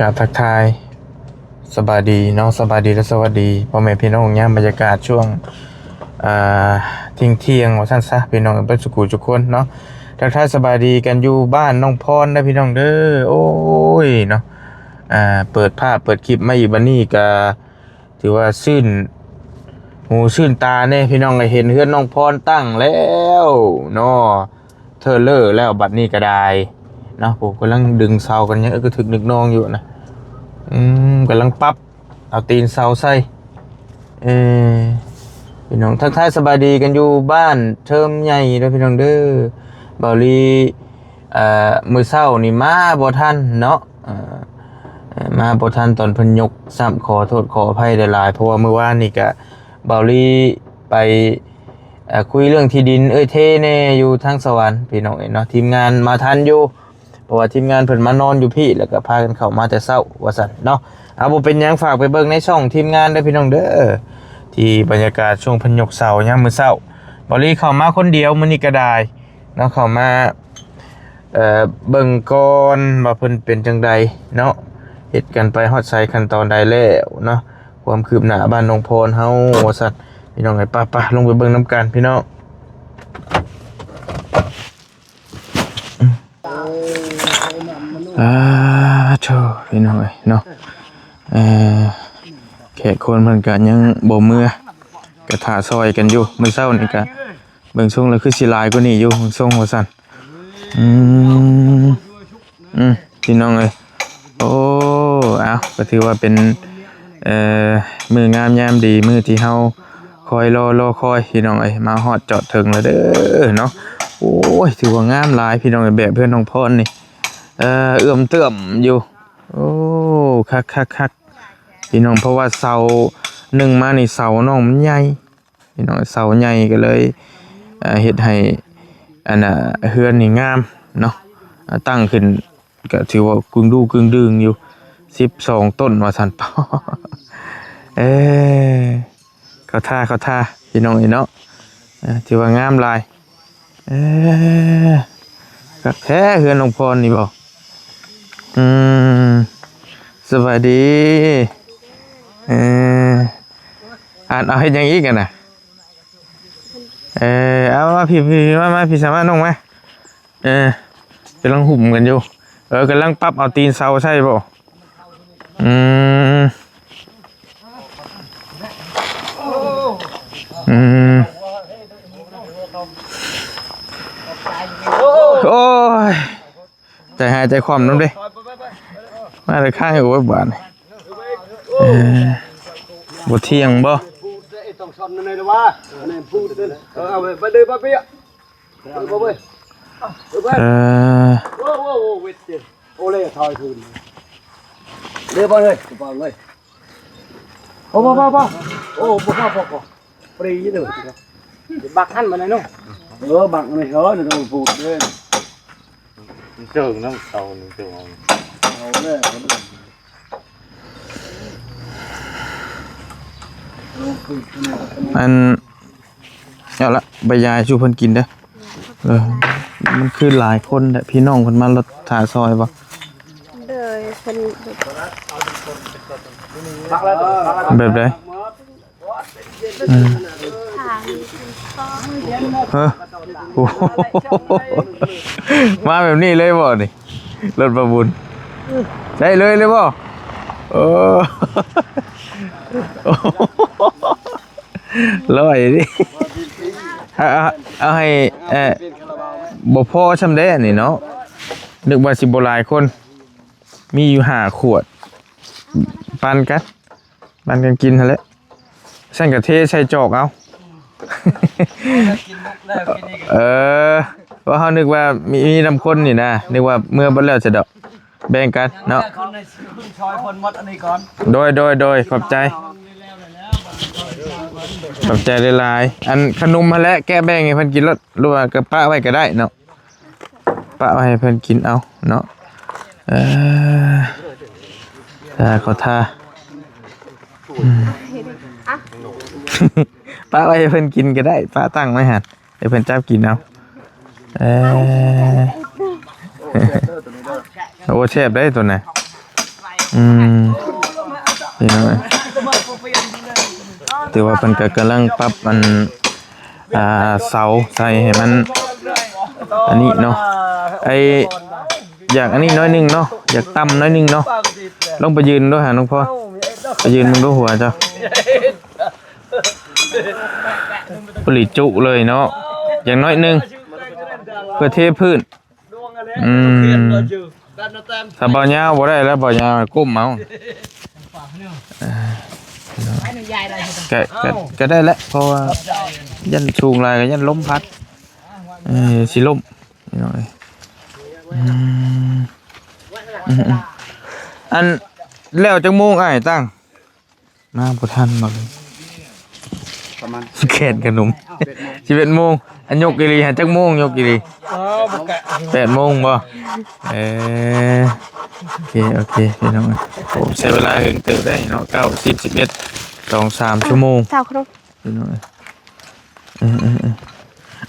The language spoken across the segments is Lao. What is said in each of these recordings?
ກາບທັກທາຍສະບາຍດີເນາະ ສະບາຍດີ ແລະ ສະຫວັດດີພໍ່ແມ່ພີ່ນ້ອງ ຍາມບັນຍາກາດຊ່ວງ ອ່າ ທ່ຽງໆ ວ່າຊັ້ນຊະ ພີ່ນ້ອງເບິດສູ່ຜູ້ສູ່ຄົນເນາະ. ທັກທາຍສະບາຍດີກັນຢູ່ບ້ານນ້ອງພອນເດີພີ່ນ້ອງເດີ. ໂອ້ຍເນາະ ອ່າ ເປີດພາບເປີດຄລິບມາອີກ ບັດນີ້ກະຖືວ່າຊື່ນຫູຊື່ນຕາແດ່ພີ່ນ້ອງ ໄດ້ເຫັນເຮືອນນ້ອງພອນຕັ້ງແລ້ວເນາະ. ເທີເລີແລ້ວບັດນີ້ກະໄດ້ເນາະ. ໂອ້ ກຳລັງດຶງເສົາກັນ ຍັງອຶກກະທຶກນຶກນອງຢູ່ນະ. ອືມ ກຳລັງປັບເອົາຕີນເສົາໃສ່. ເອີ ພີ່ນ້ອງ ທັກທາຍສະບາຍດີກັນຢູ່ບ້ານເທີມໃຫຍ່ເດີພີ່ນ້ອງເດີ. ເບົາລີ ເອີ ມື້ເຊົ້ານີ້ມາບໍ່ທັນເນາະ. ເອີ ເອີ ມາບໍ່ທັນຕອນເພິ່ນຍົກຊ້ຳ ຂໍໂທດຂໍອະໄພຫຼາຍໆ ເພາະວ່າມື້ວານນີ້ກະເບົາລີໄປ ເອີ ຄຸຍເລື່ອງທີ່ດິນເອື້ອຍເທແດ່ຢູ່ທາງສະຫວັນ ພີ່ນ້ອງເອີຍເນາະ. ທີມງານມາທັນຢູ່ ເພາະວ່າທີມງານເພິ່ນມານອນຢູ່ພີ້ ແລ້ວກໍພາກັນເຂົ້າມາແຕ່ເຊົ້າວ່າຊັ້ນເນາະ. ເອົາ ບໍ່ເປັນຫຍັງ ຝາກໄປເບິ່ງໃນຊ່ອງທີມງານເດີພີ່ນ້ອງເດີ ທີ່ບັນຍາກາດຊ່ວງເພິ່ນຍົກເສົາຍາມມື້ເຊົ້າ. ເບົາລີເຂົ້າມາຄົນດຽວມື້ນີ້ກໍໄດ້ເນາະ ເຂົ້າມາ ເອີ ເບິ່ງກ່ອນວ່າເພິ່ນເປັນຈັ່ງໃດເນາະ ເຮັດກັນໄປຮອດໃສ ຂັ້ນຕອນໃດແລ້ວເນາະ. ຄວາມຄືບໜ້າບ້ານໜອງພອນເຮົາວ່າຊັ້ນ ພີ່ນ້ອງເອີຍ. ໄປໆ ລົງໄປເບິ່ງນຳກັນພີ່ນ້ອງ. ອາໂທ ພີ່ນ້ອງເອີຍເນາະ ເອີ ແຂກຄົນເພິ່ນກະຍັງບໍ່ເມືອ ກະຖ້າຊ່ອຍກັນຢູ່. ມື້ເຊົ້ານີ້ກະເບິ່ງຊົງແລ້ວຄືຊິຫຼາຍກວ່ານີ້ຢູ່ ເບິ່ງຊົງວ່າຊັ້ນ. ອືມ ອືມ ພີ່ນ້ອງເອີຍ ໂອ້ ເອົາ ກໍຖືວ່າເປັນ ເອີ ມື້ງາມຍາມດີ ມື້ທີ່ເຮົາຄອຍລໍ ລໍຄອຍ ພີ່ນ້ອງເອີຍ ມາຮອດຈອດເຖິງແລ້ວເດີເນາະ. ໂອ້ຍ ຖືວ່າງາມຫຼາຍ ພີ່ນ້ອງເອີຍ ແບບເຮືອນນ້ອງພອນນີ້ ເອີ ເອື້ອມເຕື້ອມຢູ່. ໂອ້ ຄັກໆໆ ພີ່ນ້ອງ ເພາະວ່າເສົາໜຶ່ງມານີ້ ເສົານ້ອງມັນໃຫຍ່ ພີ່ນ້ອງ ເສົາໃຫຍ່ກໍເລີຍ ເອີ ເຮັດໃຫ້ ອັນນ່າ ເຮືອນນີ້ງາມເນາະ. ຕັ້ງຂຶ້ນກໍຖືວ່າກຶ່ງດູກຶ່ງດຶງຢູ່ ສິບສອງຕົ້ນວ່າຊັ້ນ. ເອີ ເຂົ້າທ່າ ເຂົ້າທ່າ ພີ່ນ້ອງເອີຍເນາະ. ເອີ ຖືວ່າງາມຫຼາຍ. ເອີ ຄັກແທ້ເຮືອນນ້ອງພອນນີ້ບໍ? ອືມ ສະບາຍດີ. ເອີ ອັນ ເອົາເຮັດຫຍັງອີກຫັ້ນນະ? ເອີ ເອົາມາ ມາ ພີ່ ພີ່ ມາ ມາ ພີ່ ສາມາດລົງມາ. ເອີ ກຳລັງຫຸ້ມກັນຢູ່. ເອີ ກຳລັງປັບເອົາຕີນເສົາໃສ່ບໍ? ອືມ ອືມ ໂອ້ຍ ໃຈຫາຍໃຈຄວ່ຳນຳເດ້. ມາແຕ່ຂ້າງ ໂອ້ຍ ບາດນີ້ ເອີ ບໍ່ທ່ຽງບໍ? ເອີ ເອົາໄປເດີ ໄປເປີຍ ເອີ ບໍ່ເວີຍ ເອີ ເອີ ໂອ້ ໂອ້ ໂອ້ ເວັດເດ ໂອເລ ຖອຍຄືນ ເດີ ບໍ່ເລີຍ ບໍ່ເລີຍ ໂອ້ ບໍ່ ບໍ່ ບໍ່ ໂອ້ ບໍ່ ບໍ່ ບໍ່ ບໍ່ ປຣີເດີ ບັກຫັ້ນມາໜ້ອຍໜຶ່ງ ເອີ ບັກນີ້ ເອີ ເດີ ປູດເດີ ເຈີນຳເຂົາ ເຈີນ ເອົາເລີຍ ອັນ ເອົາລະ ໄປຢາຍສູ່ເພິ່ນກິນເດີ. ເອີ ມັນຄືຫຼາຍຄົນແຫຼະ ພີ່ນ້ອງເພິ່ນມາລໍຖ້າຊ່ອຍບໍ່? ໂດຍ ເພິ່ນ ແບບໃດ? ອືມ ເອີ ໂອ້ໂຫ ມາແບບນີ້ເລີຍບໍ່ນີ້? ລົດປະບຸນ ໄດ້ເລີຍເລີຍບໍ່? ໂອ້ ຮ້ອຍເດ້ ເອົາ ເອົາ ເອົາໃຫ້ ເອີ ບໍ່ພໍຊ່ຳແດ່ນີ້ເນາະ ນຶກວ່າຊິບໍ່ຫຼາຍຄົນ ມີຢູ່ຫ້າຂວດ ປັນກັນ ປັນກັນກິນຫັ້ນແຫຼະ ຊັ້ນກໍເທໃສ່ຈອກເອົາ ເອີ ວ່າເຮົານຶກວ່າມີ ມີນຳຄົນນີ້ນະ ນຶກວ່າເມືອເບິດແລ້ວຊະດອກ ແບ່ງກັນເນາະ ໂດຍ ໂດຍ ໂດຍ ຂອບໃຈ ຂອບໃຈຫຼາຍໆ ອັນຂະໜົມຫັ້ນແຫຼະ ແກະແບ່ງໃຫ້ເພິ່ນກິນໂລດ ຫຼືວ່າກໍປະໄວ້ກໍໄດ້ເນາະ ປະໄວ້ໃຫ້ເພິ່ນກິນເອົາເນາະ ເອີ ຖ້າເຂົາຖ້າ ອືມ ປະໄວ້ໃຫ້ເພິ່ນກິນກໍໄດ້ ປະຕັ້ງໄວ້ຫັ້ນ ໃຫ້ເພິ່ນຈັບກິນເອົາ ເອີ ໂອ້ ແຊບເດ້ໂຕນັ້ນ ອືມ ພີ່ນ້ອງເອີຍ ຖືວ່າເພິ່ນກໍກຳລັງປັບອັນ ອ່າ ເສົາໃສ່ໃຫ້ມັນອັນນີ້ເນາະ ໄອ້ ຢາກອັນນີ້ໜ້ອຍໜຶ່ງເນາະ ຢາກຕ່ຳໜ້ອຍໜຶ່ງເນາະ ລອງໄປຢືນດູຫານ້ອງພອນ ໄປຢືນເບິ່ງດູຫົວເຈົ້າ ພໍດີຈຸເລີຍເນາະ ຢ່າງໜ້ອຍໜຶ່ງ ເພື່ອເທພື້ນ ອືມ ຖ້າເບົາຍາວບໍ່ໄດ້ແລ້ວ ເບົາຍາວກົ້ມເອົາ ເອີ ກະ ກະ ກະໄດ້ແຫຼະ ເພາະວ່າຢ້ານສູງຫຼາຍກໍຢ້ານລົມພັດ ເອີ ຊິລົ້ມ ພີ່ນ້ອງເອີຍ ອືມ ອືມໆ ອັນ ແລ້ວຈັກໂມງອ້າຍຕັ້ງ? ມາບໍ່ທັນບໍ່ເລີຍ ປະມານ ແຂນຂະໜົມ ສິບເອັດໂມງ ອັນຍົກອີ່ຫຼີຫັ້ນຈັກໂມງ ຍົກອີ່ຫຼີ ເອີ ບໍ່ກະ ແປດໂມງບໍ່? ເອີ ໂອເຄ ໂອເຄ ພີ່ນ້ອງ ໂອ້ ໃຊ້ເວລາເຫິງເຕີບໄດ໋ເນາະ ເກົ້າ ສິບ ສິບເອັດ ສອງ ສາມຊົ່ວໂມງ ເຊົ້າຂະໜົມ ພີ່ນ້ອງ ເອີ ເອີ ເອີ ເອີ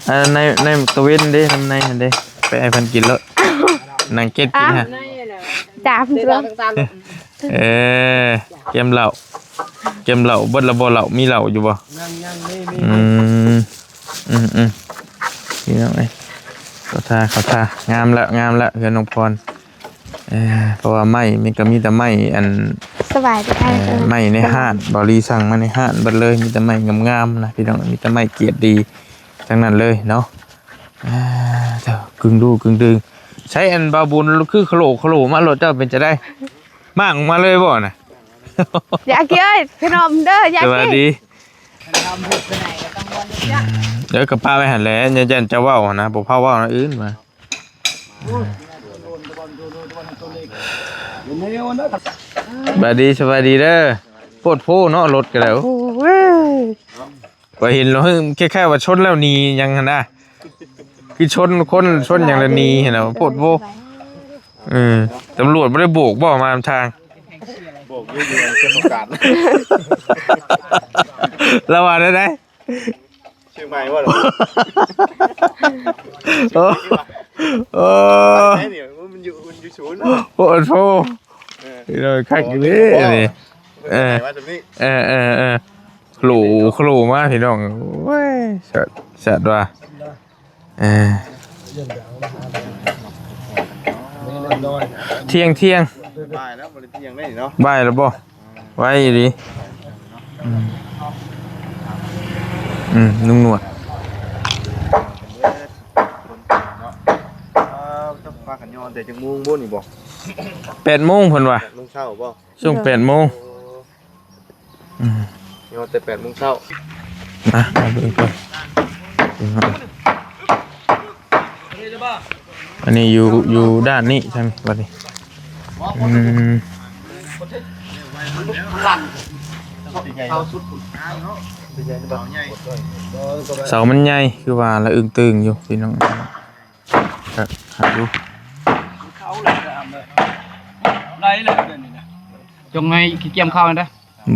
ອັນໃນ ໃນຕາເວັນເດ້ ນຳໃນຫັ້ນເດ້ ໄປໃຫ້ເພິ່ນກິນໂລດ ນັ່ງເກັດກິນຫະ ຕາມຕົວ ເອີ ກຽມເຫຼົ້າ ກຽມເຫຼົ້າ ເບິດແລ້ວບໍ່ເຫຼົ້າ ມີເຫຼົ້າຢູ່ບໍ່? ອືມ ອືມໆ ພີ່ນ້ອງເອີຍ ເຂົ້າທ່າ ເຂົ້າທ່າ ງາມລະ ງາມລະ ເຮືອນນ້ອງພອນ ເອີ ເພາະວ່າໄມ້ມັນກໍມີແຕ່ໄມ້ອັນ ສະບາຍດີອ້າຍ ເອີ ເອີ ໄມ້ໃນຮ້ານ ເບົາລີສັ່ງມາໃນຮ້ານເບິດເລີຍ ມີແຕ່ໄມ້ງາມໆນະພີ່ນ້ອງ ມີແຕ່ໄມ້ກຽດດີທັງນັ້ນເລີຍເນາະ ອ່າ ເຈົ້າ ກຶ່ງດູກຶ່ງດຶງ ໃຊ້ອັນບ່າວບຸນຄືຂະໂຫຼຂະໂຫຼມາໂລດ ເຈົ້າເປັນຈັ່ງໃດ ມ້າງອອກມາເລີຍບໍ່ນະ? ຢາກກິນເອີຍ ຂະໜົມເດີ ຢາກກິນ ສະບາຍດີ ເອີ ກໍປະໄວ້ຫັ້ນແຫຼະ ຢ້ານເຈົ້າເວົ້າຫັ້ນນະ ບໍ່ພາເວົ້າແນວອື່ນວ່າ ສະບາຍດີ ສະບາຍດີເດີ ໂພດໂພເນາະ ລົດກໍໄດ້ ໂອ້ຍ ຂ້ອຍເຫັນແລ້ວ ເຮີ້ ຄ້າຍໆວ່າຊົນແລ້ວໜີຫຍັງຫັ້ນນະ ຄືຊົນຄົນຊົນຫຍັງແລ້ວໜີຫັ້ນນະ ໂພດໂພ ເອີ ຕຳຫຼວດບໍ່ໄດ້ໂບກບໍ່ມານຳທາງ ໂບກຢູ່ ຢູ່ເຂດສະຫວັດ ລາວວ່າແນວໃດ? ຊຽງໃໝ່ບໍ່ລະ? ໂອ້ ໂອ້ ໄປໄສນີ້? ມັນຢູ່ ມັນຢູ່ສູນ ໂອ້ໂຫ ເອີ ພີ່ນ້ອງ ຄັກຢູ່ເດ້ນີ້ ເອີ ເອີ ເອີ ເອີ ໂຫຼໂຫຼມາພີ່ນ້ອງ ໂອ້ຍ ສາດ ສາດວ່າ ເອີ ທ່ຽງ ທ່ຽງ ບ່າຍແລ້ວ ບໍ່ໄດ້ທ່ຽງໄດ້ເນາະ ບ່າຍແລ້ວບໍ່? ໄວອີ່ຫຼີ ອືມ ອືມ ລຸງໜວດ ເອີ ພາກັນຍໍແຕ່ຈັກໂມງບໍ່ນີ້ບໍ່? ແປດໂມງເພິ່ນວ່າ ແປດໂມງເຊົ້າບໍ່? ຊ່ວງແປດໂມງ ໂອ້ ອືມ ຍໍແຕ່ແປດໂມງເຊົ້າ ມາ ມາເບິ່ງກ່ອນ ອັນນີ້ຢູ່ ຢູ່ດ້ານນີ້ທາງບັດນີ້ ອືມ ເສົາມັນໃຫຍ່ຄືວ່າລະ ອຶ້ງຕຶງຢູ່ພີ່ນ້ອງ ຄັກ ຄັກຢູ່ ຈົ່ງໃຫ້ຂີ້ກຽມເຂົ້າຫັ້ນເດ້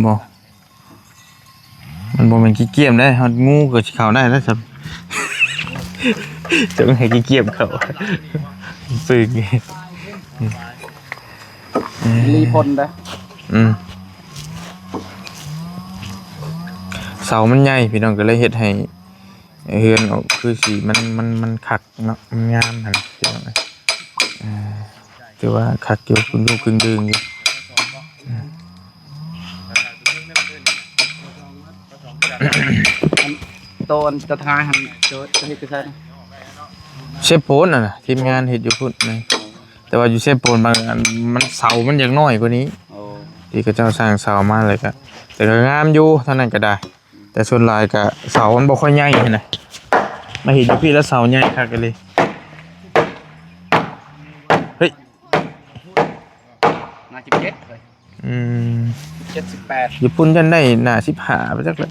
ບໍ່ ມັນບໍ່ແມ່ນຂີ້ກຽມເດ້ ຮອດງູກໍຊິເຂົ້າໄດ້ແລ້ວຊັ້ນ ຈົ່ງໃຫ້ຂີ້ກຽມເຂົ້າ ປຶ້ງ ລີພົນເດ້ ອືມ ເສົາມັນໃຫຍ່ ພີ່ນ້ອງ ກໍເລີຍເຮັດໃຫ້ ເຮືອນອອກຄືສີມັນ ມັນ ມັນຄັກເນາະ ມັນງາມຫັ້ນນະ ພີ່ນ້ອງເອີຍ ເອີ ຖືວ່າຄັກຢູ່ ກຶ່ງດູກຶ່ງດຶງຢູ່ ອືມ ອັນໂຕອັນຕະທ້າຍຫັ້ນ ໂຕ ໂຕເຮັດຄືໃສນະ? ເຊໂປນຫັ້ນນະ ທີມງານເຮັດຢູ່ພຸ້ນນະ ແຕ່ວ່າຢູ່ເຊໂປນບາງອັນມັນ ເສົາມັນຢາກນ້ອຍກວ່ານີ້ ໂອ້ ທີ່ເຂົາເຈົ້າສ້າງເສົາມາ ແລ້ວກະ ແຕ່ກໍງາມຢູ່ທາງນັ້ນກໍໄດ້. ແຕ່ສ່ວນຫຼາຍກະເສົາມັນບໍ່ຄ່ອຍໃຫຍ່ຫັ້ນນະ ມາເຫັນຢູ່ພີ້ແລ້ວເສົາໃຫຍ່ຄັກອີ່ຫຼີ ເຮີ້ຍ ໜ້າສິບເຈັດເລີຍ ອືມ ສິບເຈັດ ສິບແປດ ຢູ່ພຸ້ນຢ້ານໄດ້ໜ້າສິບຫ້າໄປຈັກແຫຼະ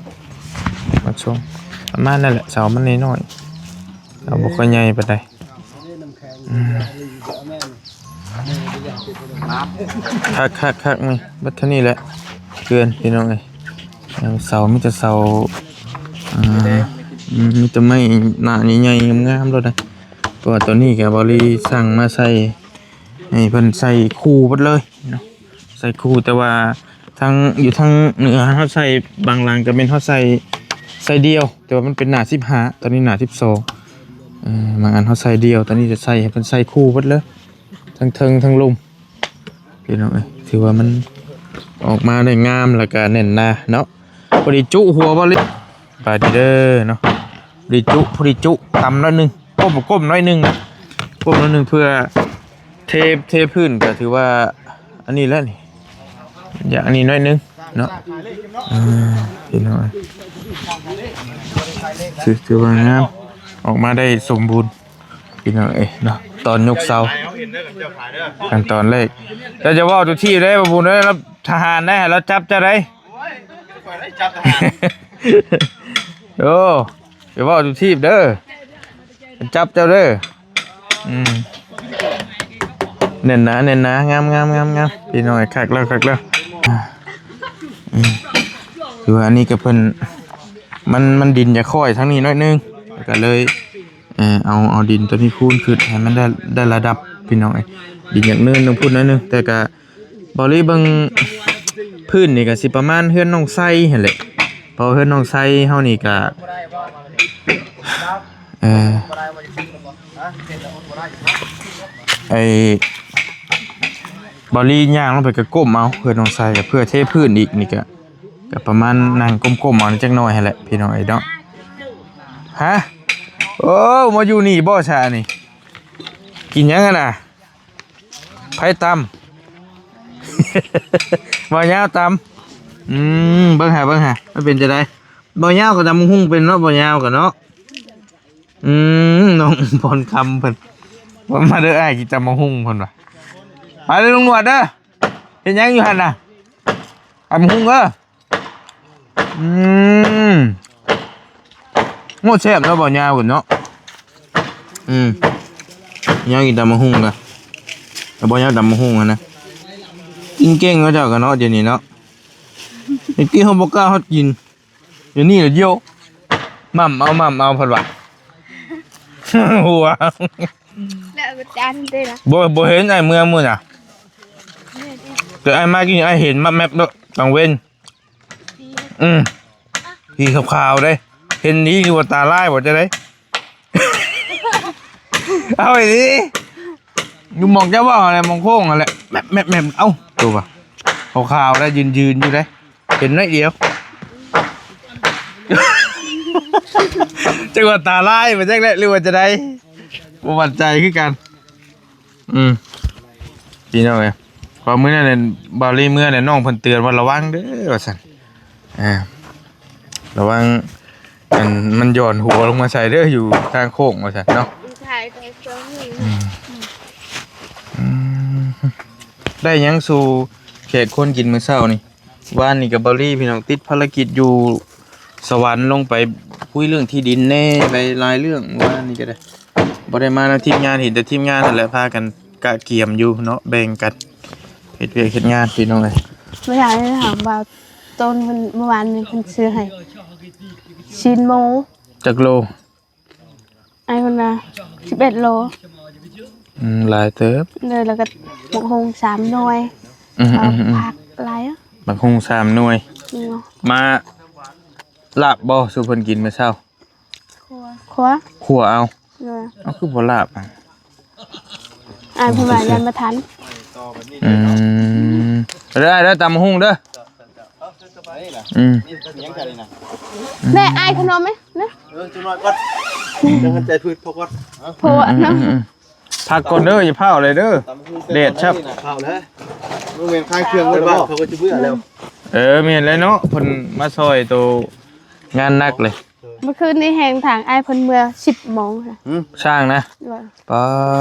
ມາຊົງ ປະມານນັ້ນແຫຼະ ເສົາມັນນ້ອຍໆ ເສົາບໍ່ຄ່ອຍໃຫຍ່ປານໃດ ອືມ ຄັກໆໆ ນີ້ ເບິດເທົ່ານີ້ແຫຼະ ເຮືອນ ພີ່ນ້ອງເອີຍ ເສົາມີແຕ່ເສົາ ອ່າ ມີແຕ່ໄມ້ໜ້າໃຫຍ່ໆ ງາມໆ ໂລດນະ ເພາະວ່າຕອນນີ້ກໍເບົາລີສັ່ງມາໃສ່ ໃຫ້ເພິ່ນໃສ່ຄູ່ເບິດເລີຍເນາະ ໃສ່ຄູ່ ແຕ່ວ່າທາງ ຢູ່ທາງເໜືອເຮົາໃສ່ ບາງຫຼັງກໍແມ່ນເຮົາໃສ່ ໃສ່ດ່ຽວ ແຕ່ວ່າມັນເປັນໜ້າສິບຫ້າ ຕອນນີ້ໜ້າສິບສອງ. ເອີ ບາງອັນເຮົາໃສ່ດ່ຽວ ຕອນນີ້ຈະໃສ່ໃຫ້ເພິ່ນໃສ່ຄູ່ເບິດເລີຍ ທັງເທິງທັງລຸ່ມ ພີ່ນ້ອງເອີຍ. ຖືວ່າມັນອອກມາໄດ້ງາມ ແລ້ວກໍແໜ້ນໜາເນາະ. ພໍດີຈຸຫົວບໍ່ລິ ບາດນີ້ເດີເນາະ. ພໍດີຈຸ ພໍດີຈຸ ຕຳໜ້ອຍໜຶ່ງ ກົ້ມ ກົ້ມໜ້ອຍໜຶ່ງນະ ກົ້ມໜ້ອຍໜຶ່ງ ເພື່ອເທ ເທພື້ນ ກໍຖືວ່າອັນນີ້ແຫຼະນີ້ ຢ່າງອັນນີ້ໜ້ອຍໜຶ່ງເນາະ. ເອີ ພີ່ນ້ອງເອີຍ ຖື ຖືວ່າງາມ ອອກມາໄດ້ສົມບູນ ພີ່ນ້ອງເອີຍເນາະ. ຕອນຍົກເສົາ ຂັ້ນຕອນແລກ ເຈົ້າຈະເວົ້າຢູ່ທີ່ໃດ ບໍ່ບຸນເອີຍ ລາວທະຫານໃດ ໃຫ້ລາວຈັບເຈົ້າໃດ. ໂອ້ຍ ຂ້ອຍໄດ້ຈັບທະຫານ ໂອ້ ຢ່າເວົ້າຢູ່ທີ່ເດີ ຈັບເຈົ້າເດີ. ອືມ ແໜ້ນໜາ ແໜ້ນໜາ ງາມໆໆໆ ພີ່ນ້ອງ ຄັກແລ້ວ ຄັກແລ້ວ. ອືມ ຄືວ່າອັນນີ້ກໍເພິ່ນ ມັນ ມັນດິນຈະຄ້ອຍທາງນີ້ໜ້ອຍໜຶ່ງ ກໍເລີຍ ເອີ ເອົາ ເອົາດິນຕົວນີ້ຄູນຂຶ້ນໃຫ້ມັນໄດ້ ໄດ້ລະດັບ ພີ່ນ້ອງເອີຍ. ດິນຢາກເນີນລົງພຸ້ນໜ້ອຍໜຶ່ງ ແຕ່ກະ ເບົາລີເບິ່ງພື້ນນີ້ກະຊິປະມານເຮືອນນ້ອງໄຊຫັ້ນແຫຼະ ເພາະເຮືອນນ້ອງໄຊເຮົານີ້ກະ ເອີ ໄອ້ ເບົາລີຍ່າງລົງໄປກະກົ້ມເອົາ ເຮືອນນ້ອງໄຊກະເພື່ອເທພື້ນອີກນີ້ກະ ກະປະມານນັ່ງກົ້ມໆເອົາຈັກໜ້ອຍຫັ້ນແຫຼະ ພີ່ນ້ອງເອີຍເນາະ. ຮະ ໂອ້ ມາຢູ່ນີ້ບໍ່ຊະນີ້ ກິນຫຍັງຫັ້ນນະ? ໃຜຕຳ? ບ່າວຍາວຕຳ. ອືມ ເບິ່ງຫາ ເບິ່ງຫາ ມັນເປັນຈັ່ງໃດ? ບ່າວຍາວກໍຕຳບັກຫຸ່ງເປັນເນາະ ບ່າວຍາວກໍເນາະ. ອືມ ນ້ອງພອນຄຳເພິ່ນວ່າ ມາເດີອ້າຍ ກິນຕຳບັກຫຸ່ງ ເພິ່ນວ່າ. ໄປເດີລຸງໜວດເດີ ເຮັດຫຍັງຢູ່ຫັ້ນນະ? ຕຳບັກຫຸ່ງເດີ. ອືມ ໂອ້ ແຊບເນາະ ບ່າວຍາວເນາະ. ອືມ ຍາວກິນຕຳບັກຫຸ່ງນະ ແຕ່ບໍ່ຍາວຕຳບັກຫຸ່ງຫັ້ນນະ. ກິນເກັ່ງເນາະເຈົ້າກໍເນາະ ດຽວນີ້ເນາະ. ແຕ່ກີ້ເຮົາບໍ່ກ້າຮອດກິນ ດຽວນີ້ລະໂຢ ໝ່ຳເອົາ ໝ່ຳເອົາ ເພິ່ນວ່າ. ຫົວ ແລ້ວກໍຈານເດ້ນະ ບໍ່ ບໍ່ເຫັນອ້າຍເມືອມື້ນະ ແຕ່ອ້າຍມາກິນ ອ້າຍເຫັນແມັບໆໂລດກາງເວັນ. ອືມ ສີຂາວໆເດ້ ເຫັນດີຢູ່ວ່າຕາລາຍບໍ່ຈັ່ງໃດ. ເອົາໄອ້ດີ ຢູ່ໝ່ອງເຈົ້າເວົ້າຫັ້ນແຫຼະ ໝ່ອງໂຄ້ງຫັ້ນແຫຼະ ແມັບໆໆ. ເອົ້າ ໂຕວ່າຂາວໆໄດ໋ ຢືນໆຢູ່ໄດ໋ ເຫັນໜ້ອຍດຽວ. ຈັກວ່າຕາລາຍບໍ່ຈັກແຫຼະ ຫຼືວ່າຈັ່ງໃດ ບໍ່ໝັ້ນໃຈຄືກັນ. ອືມ ພີ່ນ້ອງເອີຍ ເພາະມື້ນັ້ນເບົາລີເມືອແລ້ວ ນ້ອງເພິ່ນເຕືອນວ່າ ລະວັງເດີ ວ່າຊັ້ນ. ອ່າ ລະວັງ ອັນ ມັນຢ່ອນຫົວລົງມາໃສ່ເດີ ຢູ່ທາງໂຄ້ງ ວ່າຊັ້ນເນາະ. ອືມ ອືມ ໄດ້ຫຍັງສູ່ແຂກຄົນກິນມື້ເຊົ້ານີ້? ວານນີ້ກໍເບົາລີ ພີ່ນ້ອງ ຕິດພາລະກິດຢູ່ສະຫວັນ ລົງໄປຄຸຍເລື່ອງທີ່ດິນແດ່ ໄປຫຼາຍເລື່ອງ. ວານນີ້ກໍໄດ້ ບໍ່ໄດ້ມານຳທີມງານ ເຫັນແຕ່ທີມງານຫັ້ນແຫຼະ ພາກັນກະກຽມຢູ່ເນາະ ແບ່ງກັນເຮັດວຽກເຮັດງານ ພີ່ນ້ອງເອີຍ. ບໍ່ຢາກໄດ້ຖາມວ່າ ຕົ້ນເພິ່ນ ເມື່ອວານນີ້ເພິ່ນຊື້ໃຫ້ຊີ້ນໝູ ຈັກໂລ? ອ້າຍເພິ່ນວ່າສິບເອັດໂລ. ອືມ ຫຼາຍເຕີບ. ໂດຍ ແລ້ວກໍໝາກຫຸ່ງສາມໜ່ວຍ. ອືມໆໆ ເອົາຜັກຫຼາຍອະ ໝາກຫຸ່ງສາມໜ່ວຍ. ອືມ ມາລາບບໍ່ສູ່ເພິ່ນກິນມື້ເຊົ້າ? ຂົ້ວ ຂົ້ວ ຂົ້ວເອົາ. ເອີ ເອົາ ຄືບໍ່ລາບອະ? ອ້າຍເພິ່ນວ່າຢ້ານບໍ່ທັນ. ອືມ ເດີອ້າຍເດີ ຕຳບັກຫຸ່ງເດີ. ອືມ ແມ່ ອ້າຍຂະໜົມໄໝ ເອີ ຈັກໜ້ອຍກ່ອນ ຍັງໃຈພືດພໍກ່ອນ ພໍເນາະ. ອືມ ອືມ ອືມ ພັກກ່ອນເດີ ຢ່າຟ້າວເລີຍເດີ ຕຳບັກຫຸ່ງແຕ່ ແດດແຊບ ຕອນນີ້ນະ ຟ້າວແລ້ວ ມື້ແມ່ນຄ້າຍເຄື່ອງ ເພິ່ນວ່າເຂົາກໍຈະເບື່ອແລ້ວ. ເອີ ແມ່ນແຫຼະເນາະ ເພິ່ນມາຊ່ອຍໂຕງານໜັກເລີຍ. ເມື່ອຄືນນີ້ແຮງທາງອ້າຍເພິ່ນເມືອສິບໂມງ. ຫືມ ຊ່າງນະ ໂດຍ ປາ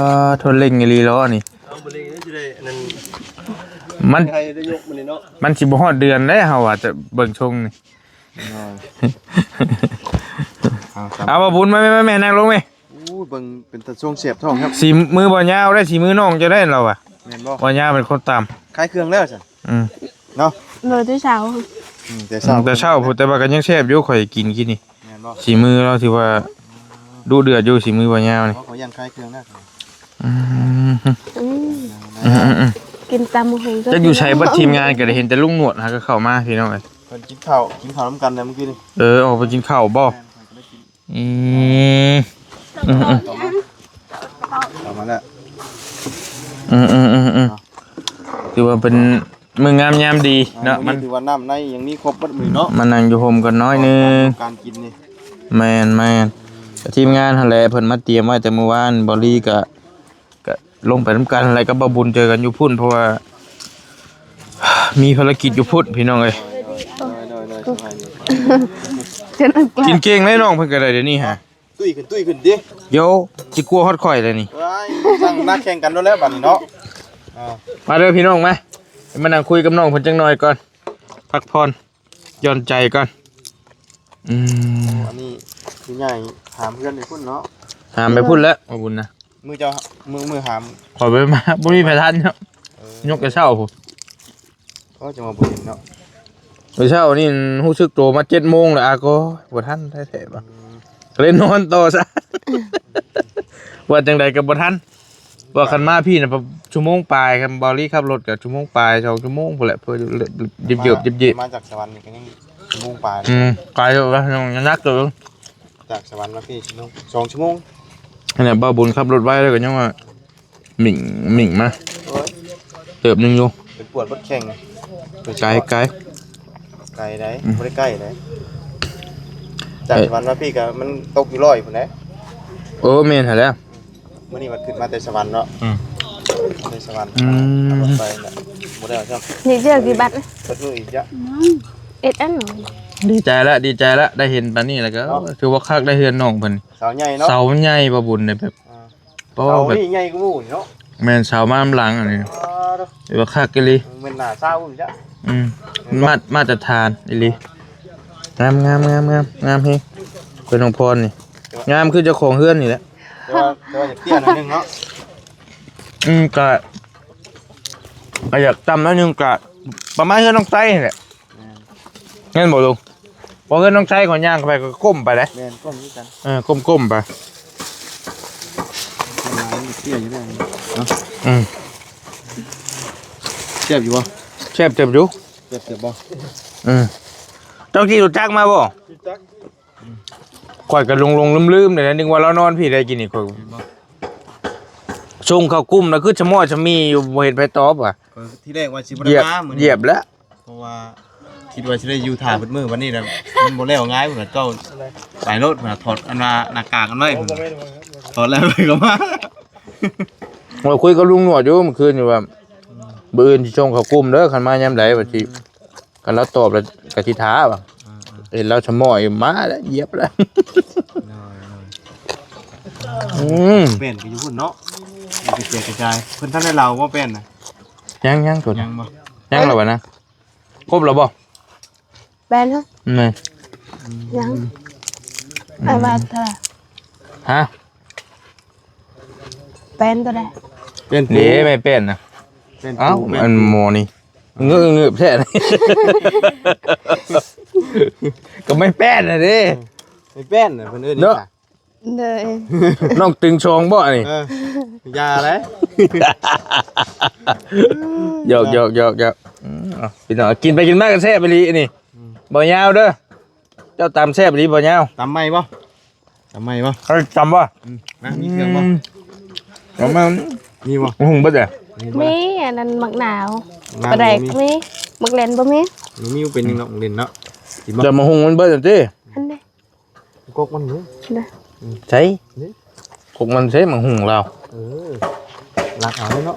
ໂທ ເລັ່ງອີ່ຫຼີເນາະນີ້. ເອົາ ບໍ່ເລັ່ງ ຊິໄດ້ອັນນັ້ນ ມັນ ໃຫ້ໄດ້ຍົກມື້ນີ້ເນາະ ມັນຊິບໍ່ຮອດເດືອນເດ້ ເຮົາວ່າຈະເບິ່ງຊົງນີ້. ໂດຍ ເອົາ ເອົາ ບ່າວບຸນ ມາແມ່ ມາແມ່ ນັ່ງລົງແມ່. ໂອ້ຍ ເບິ່ງເປັນຕາຊ່ວງແສບທ້ອງຄັບ ສີມືບ່າວຍາວໄດ້ ສີມືນ້ອງຈະໄດ້ລາວວ່າ. ແມ່ນບໍ່? ບ່າວຍາວເປັນຄົນຕຳ ຂາຍເຄື່ອງແລ້ວຊັ້ນ. ອືມ ເນາະ ໂລແຕ່ເຊົ້າ. ອືມ ແຕ່ເຊົ້າ ແຕ່ເຊົ້າພຸ້ນ ແຕ່ວ່າກໍຍັງແຊບຢູ່ ຂ້ອຍກິນກິນນີ້. ແມ່ນບໍ່? ສີມືລາວຖືວ່າດຸເດືອດຢູ່ ສີມືບ່າວຍາວນີ້. ເພາະເຂົາຍັງຂາຍເຄື່ອງນະ. ອືມ ອືມ ອືມ ອືມ. ກິນຕຳບັກຫຸ່ງ ຈັກຢູ່ໃສເບິດທີມງານ ກໍໄດ້ເຫັນແຕ່ລຸງໜວດຫາກໍເຂົ້າມາພີ່ນ້ອງເອີຍ. ເພິ່ນກິນເຂົ້າ ກິນເຂົ້ານຳກັນນະມື້ກີ້ນີ້. ເອີ ອອກໄປກິນເຂົ້າບໍ່? ແມ່ນ ເພິ່ນກໍໄດ້ກິນ ອືມ ອືມໆ ເຂົ້າມາ ເຂົ້າມາແລ້ວ ອືມໆ ອືມໆ ຖືວ່າເປັນມື້ງາມຍາມດີເນາະ. ອ່າ ມັນ ມື້ນີ້ຖືວ່ານ້ຳໃນຍັງມີຄົບເບິດມື້ເນາະ ມານັ່ງຢູ່ຮົ່ມກັນໜ້ອຍໜຶ່ງ ການກິນນີ້. ແມ່ນໆ ທີມງານຫັ້ນແຫຼະ ເພິ່ນມາຕຽມໄວ້ແຕ່ມື້ວານ ບອລລີກໍ ກໍລົງໄປນຳກັນແຫຼະກັບບ່າວບຸນ ເຈີກັນຢູ່ພຸ້ນ ເພາະວ່າ ມີພາລະກິດຢູ່ພຸ້ນພີ່ນ້ອງເອີຍ. ໂດຍໆ ໂດຍໆ ສະບາຍດີ ກິນເກັ່ງເດ້ນ້ອງເພິ່ນກໍໄດ້ດຽວນີ້ຫາ. ຕຸ້ຍຂຶ້ນ ຕຸ້ຍຂຶ້ນຕິ ໂຢ ຊິກົວຮອດຂ້ອຍແລ້ວນີ້. ວ້າຍ ຊ່າງນັກແຂ່ງກັນໂລດແລ້ວບັດນີ້ເນາະ. ອ່າ ມາເດີພີ່ນ້ອງ ມາ ມານັ່ງຄຸຍກັບນ້ອງເພິ່ນຈັກໜ່ອຍກ່ອນ ພັກຜ່ອນ ຢ່ອນໃຈກ່ອນ. ອືມ ອັນນີ້ຜູ້ໃຫຍ່ຫາມເຮືອນໄປພຸ້ນເນາະ ຫາມໄປພຸ້ນແລ້ວ ບ່າວບຸນນະ. ມື້ເຈົ້າ ມື້ ມື້ຫາມ ຂ້ອຍບໍ່ໄດ້ມາ ບໍ່ມີໃຜທັນເນາະ. ເອີ ຍົກແຕ່ເຊົ້າພຸ້ນ ກໍຈັ່ງວ່າບໍ່ເຫັນເນາະ. ມື້ເຊົ້ານີ້ຮູ້ສຶກໂຕມາເຈັດໂມງແລ້ວ ອາກໍບໍ່ທັນແທ້ໆ ວ່າ ອືມ ກໍເລີຍນອນຕໍ່ຊະ ວ່າຈັ່ງໃດກໍບໍ່ທັນ. ວ່າຄັນມາພີ້ນະ ຊົ່ວໂມງປາຍ ຄັນບອລລີຂັບລົດກໍຊົ່ວໂມງປາຍ ສອງຊົ່ວໂມງພຸ້ນແຫຼະ ເພື່ອເຢີບໆ ເຢີບໆ. ມາຈາກສະຫວັນນີ້ກໍຍັງຊົ່ວໂມງປາຍ. ອືມ ໄກຢູ່ ຍັງໜັກຢູ່ ຈາກສະຫວັນມາພີ້ຊົ່ວໂມງ ສອງຊົ່ວໂມງ. ອັນນີ້ບ່າວບຸນຂັບລົດໄວແລ້ວກໍຍັງວ່າ ມິ່ງ ມິ່ງມາ ໂອ້ຍ ເຕີບໜຶ່ງຢູ່ ເປັນປວດເບິດແຂ້ງ. ໄກ ໄກ ໄກໃດ໋ ອືມ ບໍ່ໄດ້ໃກ້ໃດ໋. ຈາກ ເອີ ສະຫວັນມາພີ້ກໍມັນຕົກຢູ່ຮ້ອຍພຸ້ນແຫຼະ. ໂອ້ ແມ່ນຫັ້ນແຫຼະ. ມື້ນີ້ມັນຂຶ້ນມາແຕ່ສະຫວັນເນາະ. ອືມ ແຕ່ສະຫວັນ ອືມ ໄປແຫຼະ ບໍ່ໄດ້ເອົາຊ້ຳ. ນີ້ເຈົ້າກີ່ບາດນະ? ເບິດມື້ອີກຈ້ະ ເອັດອັນ. ດີໃຈລະ ດີໃຈລະ ໄດ້ເຫັນປານນີ້ແລ້ວກໍ ເນາະ ຖືວ່າຄັກໄດ້ເຮືອນນ້ອງເພິ່ນ. ເສົາໃຫຍ່ເນາະ ເສົາມັນໃຫຍ່ ບ່າວບຸນໄດ້ແບບ ອ່າ ເສົານີ້ໃຫຍ່ກວ່າໝູ່ນີ້ເນາະ. ແມ່ນ ເສົາມານຳຫຼັງອັນນີ້ ເອີ ຖືວ່າຄັກອີ່ຫຼີ ແມ່ນໜ້າເສົາຢູ່ຈ້ະ. ອືມ ມາດ ມາດຕະຖານອີ່ຫຼີ ງາມ ງາມ ງາມ ງາມ ງາມແຮງ. ເພິ່ນນ້ອງພອນນີ້ ງາມຄືເຈົ້າຂອງເຮືອນນີ້ແຫຼະ ແຕ່ວ່າ ແຕ່ວ່າຢາກເຕ້ຍໜ້ອຍໜຶ່ງເນາະ. ອືມ ກະ ກະຢາກຕ່ຳໜ້ອຍໜຶ່ງ ກະປະມານເຮືອນນ້ອງໄຊຫັ້ນແຫຼະ. ແມ່ນ ແມ່ນບໍ່ລຸງ? ບໍ່ ເຮືອນນ້ອງໄຊ ຂ້ອຍຍ່າງເຂົ້າໄປກໍກົ້ມໄປເດ້. ແມ່ນ ກົ້ມຄືກັນ ເອີ ກົ້ມໆ ໄປ. ເປັນຫຼາຍ ມັນເຕ້ຍຢູ່ແລ້ວເນາະ. ອືມ ແຊບຢູ່ບໍ່? ແຊບເຕີບຢູ່ ແຊບເຕີບບໍ່? ອືມ ເຈົ້າກີ່ຮູ້ຈັກມາບໍ່? ຮູ້ຈັກ. ຂ້ອຍກໍຫຼົງໆລືມໆ ນີ້ແຫຼະ ນຶກວ່າລາວນອນພີ້ໄດ້ກິນນີ້. ຂ້ອຍ ເຫັນບໍ່ ສົ່ງເຂົ້າກຸ່ມນະ ຄືຊະມ້ອຍຊະມີຢູ່ ບໍ່ເຫັນໃຜຕອບວ່າ. ເອີ ທີແລກວ່າຊິບໍ່ໄດ້ມາມື້ນີ້ ຢຽບແລ້ວ ເພາະວ່າຄິດວ່າຊິໄດ້ຢູ່ຖ້າເບິດມື້ ບັດນີ້ນະ ມັນບໍ່ແລ້ວງ່າຍພຸ້ນນະ. ເຈົ້າໄປໂລດພຸ້ນນະ ຖອດອັນວ່າໜ້າກາກອັນໄວ້ພຸ້ນນະ ຖອດແລ້ວໄປກໍມາ. ຂ້ອຍຄຸຍກັບລຸງໜວດຢູ່ມື້ຄືນນີ້ວ່າ ມື້ອື່ນຊິສົ່ງເຂົ້າກຸ່ມເດີ ຄັນມາຍາມໃດວ່າຊິ ອືມ ຄັນລາວຕອບແລ້ວກໍຊິຖ້າວ່າ. ອ່າໆ ເຫັນລາວຊະມ້ອຍມາແລ້ວ ຢຽບແລ້ວ. ໂດຍໆ ອືມ ແປ້ນກໍຢູ່ພຸ້ນເນາະ ກະແຈກກະຈາຍ. ເພິ່ນທັນໄດ້ເລົ່າບໍ່ແປ້ນນະ? ຍັງໆ ຕົວ ຍັງບໍ່? ຍັງແລ້ວວະນະ? ຄົບແລ້ວບໍ່? ແປ້ນຮະ? ແມ່ນ ອືມ ຍັງ. ອືມ ອ້າຍວ່າເທົ່າໃດ? ຮະ? ແປ້ນຕົວໃດ? ແປ້ນປູ ເດ້ ແມ່ແປ້ນນະ. ແປ້ນປູ ເອົ້າ ແປ້ນ ອັນໝໍນີ້ ເງີບແທ້ ກໍແມ່ແປ້ນນະເດ້. ແມ່ແປ້ນນະ ເພິ່ນເອີ້ນເນາະ ເນາະ. ໂດຍ ນ້ອງຕຶງຊອງບໍ່ນີ້? ເອີ ຢ່າເລີຍ ຢອກໆໆໆ. ອືມ ເອົາ ພີ່ນ້ອງ ກິນໄປກິນມາກໍແຊບອີ່ຫຼີນີ້. ອືມ ບໍ່ຍາວເດີ ເຈົ້າຕຳແຊບອີ່ຫຼີບໍ່ຍາວ. ຕຳໃໝ່ບໍ່? ຕຳໃໝ່ບໍ່? ເອີ ຕຳບໍ່? ອືມ ນະ ມີເຄື່ອງບໍ່? ອືມ ຕຳໃໝ່ ມີບໍ່? ຫຸງເບິດແລ້ວ. ມີ ອັນນັ້ນໝາກນາວ ໝາກນາວ ປາແດກບໍ່ມີ ມີ ໝາກເຫຼັ້ນບໍ່ມີ. ບໍ່ມີ ເປັນຫຍັງດອກ ໝາກເຫຼັ້ນເນາະ. ກິນບໍ່? ຈະມາຫຸງມັນເບິດແລ້ວຕິ. ອັນນີ້ ກົກມັນນີ້ ນະ ໃສ ນີ້ ກົກມັນໃສ ໝາກຫຸ່ງລາວ. ເອີ ລັກເອົາເນາະ.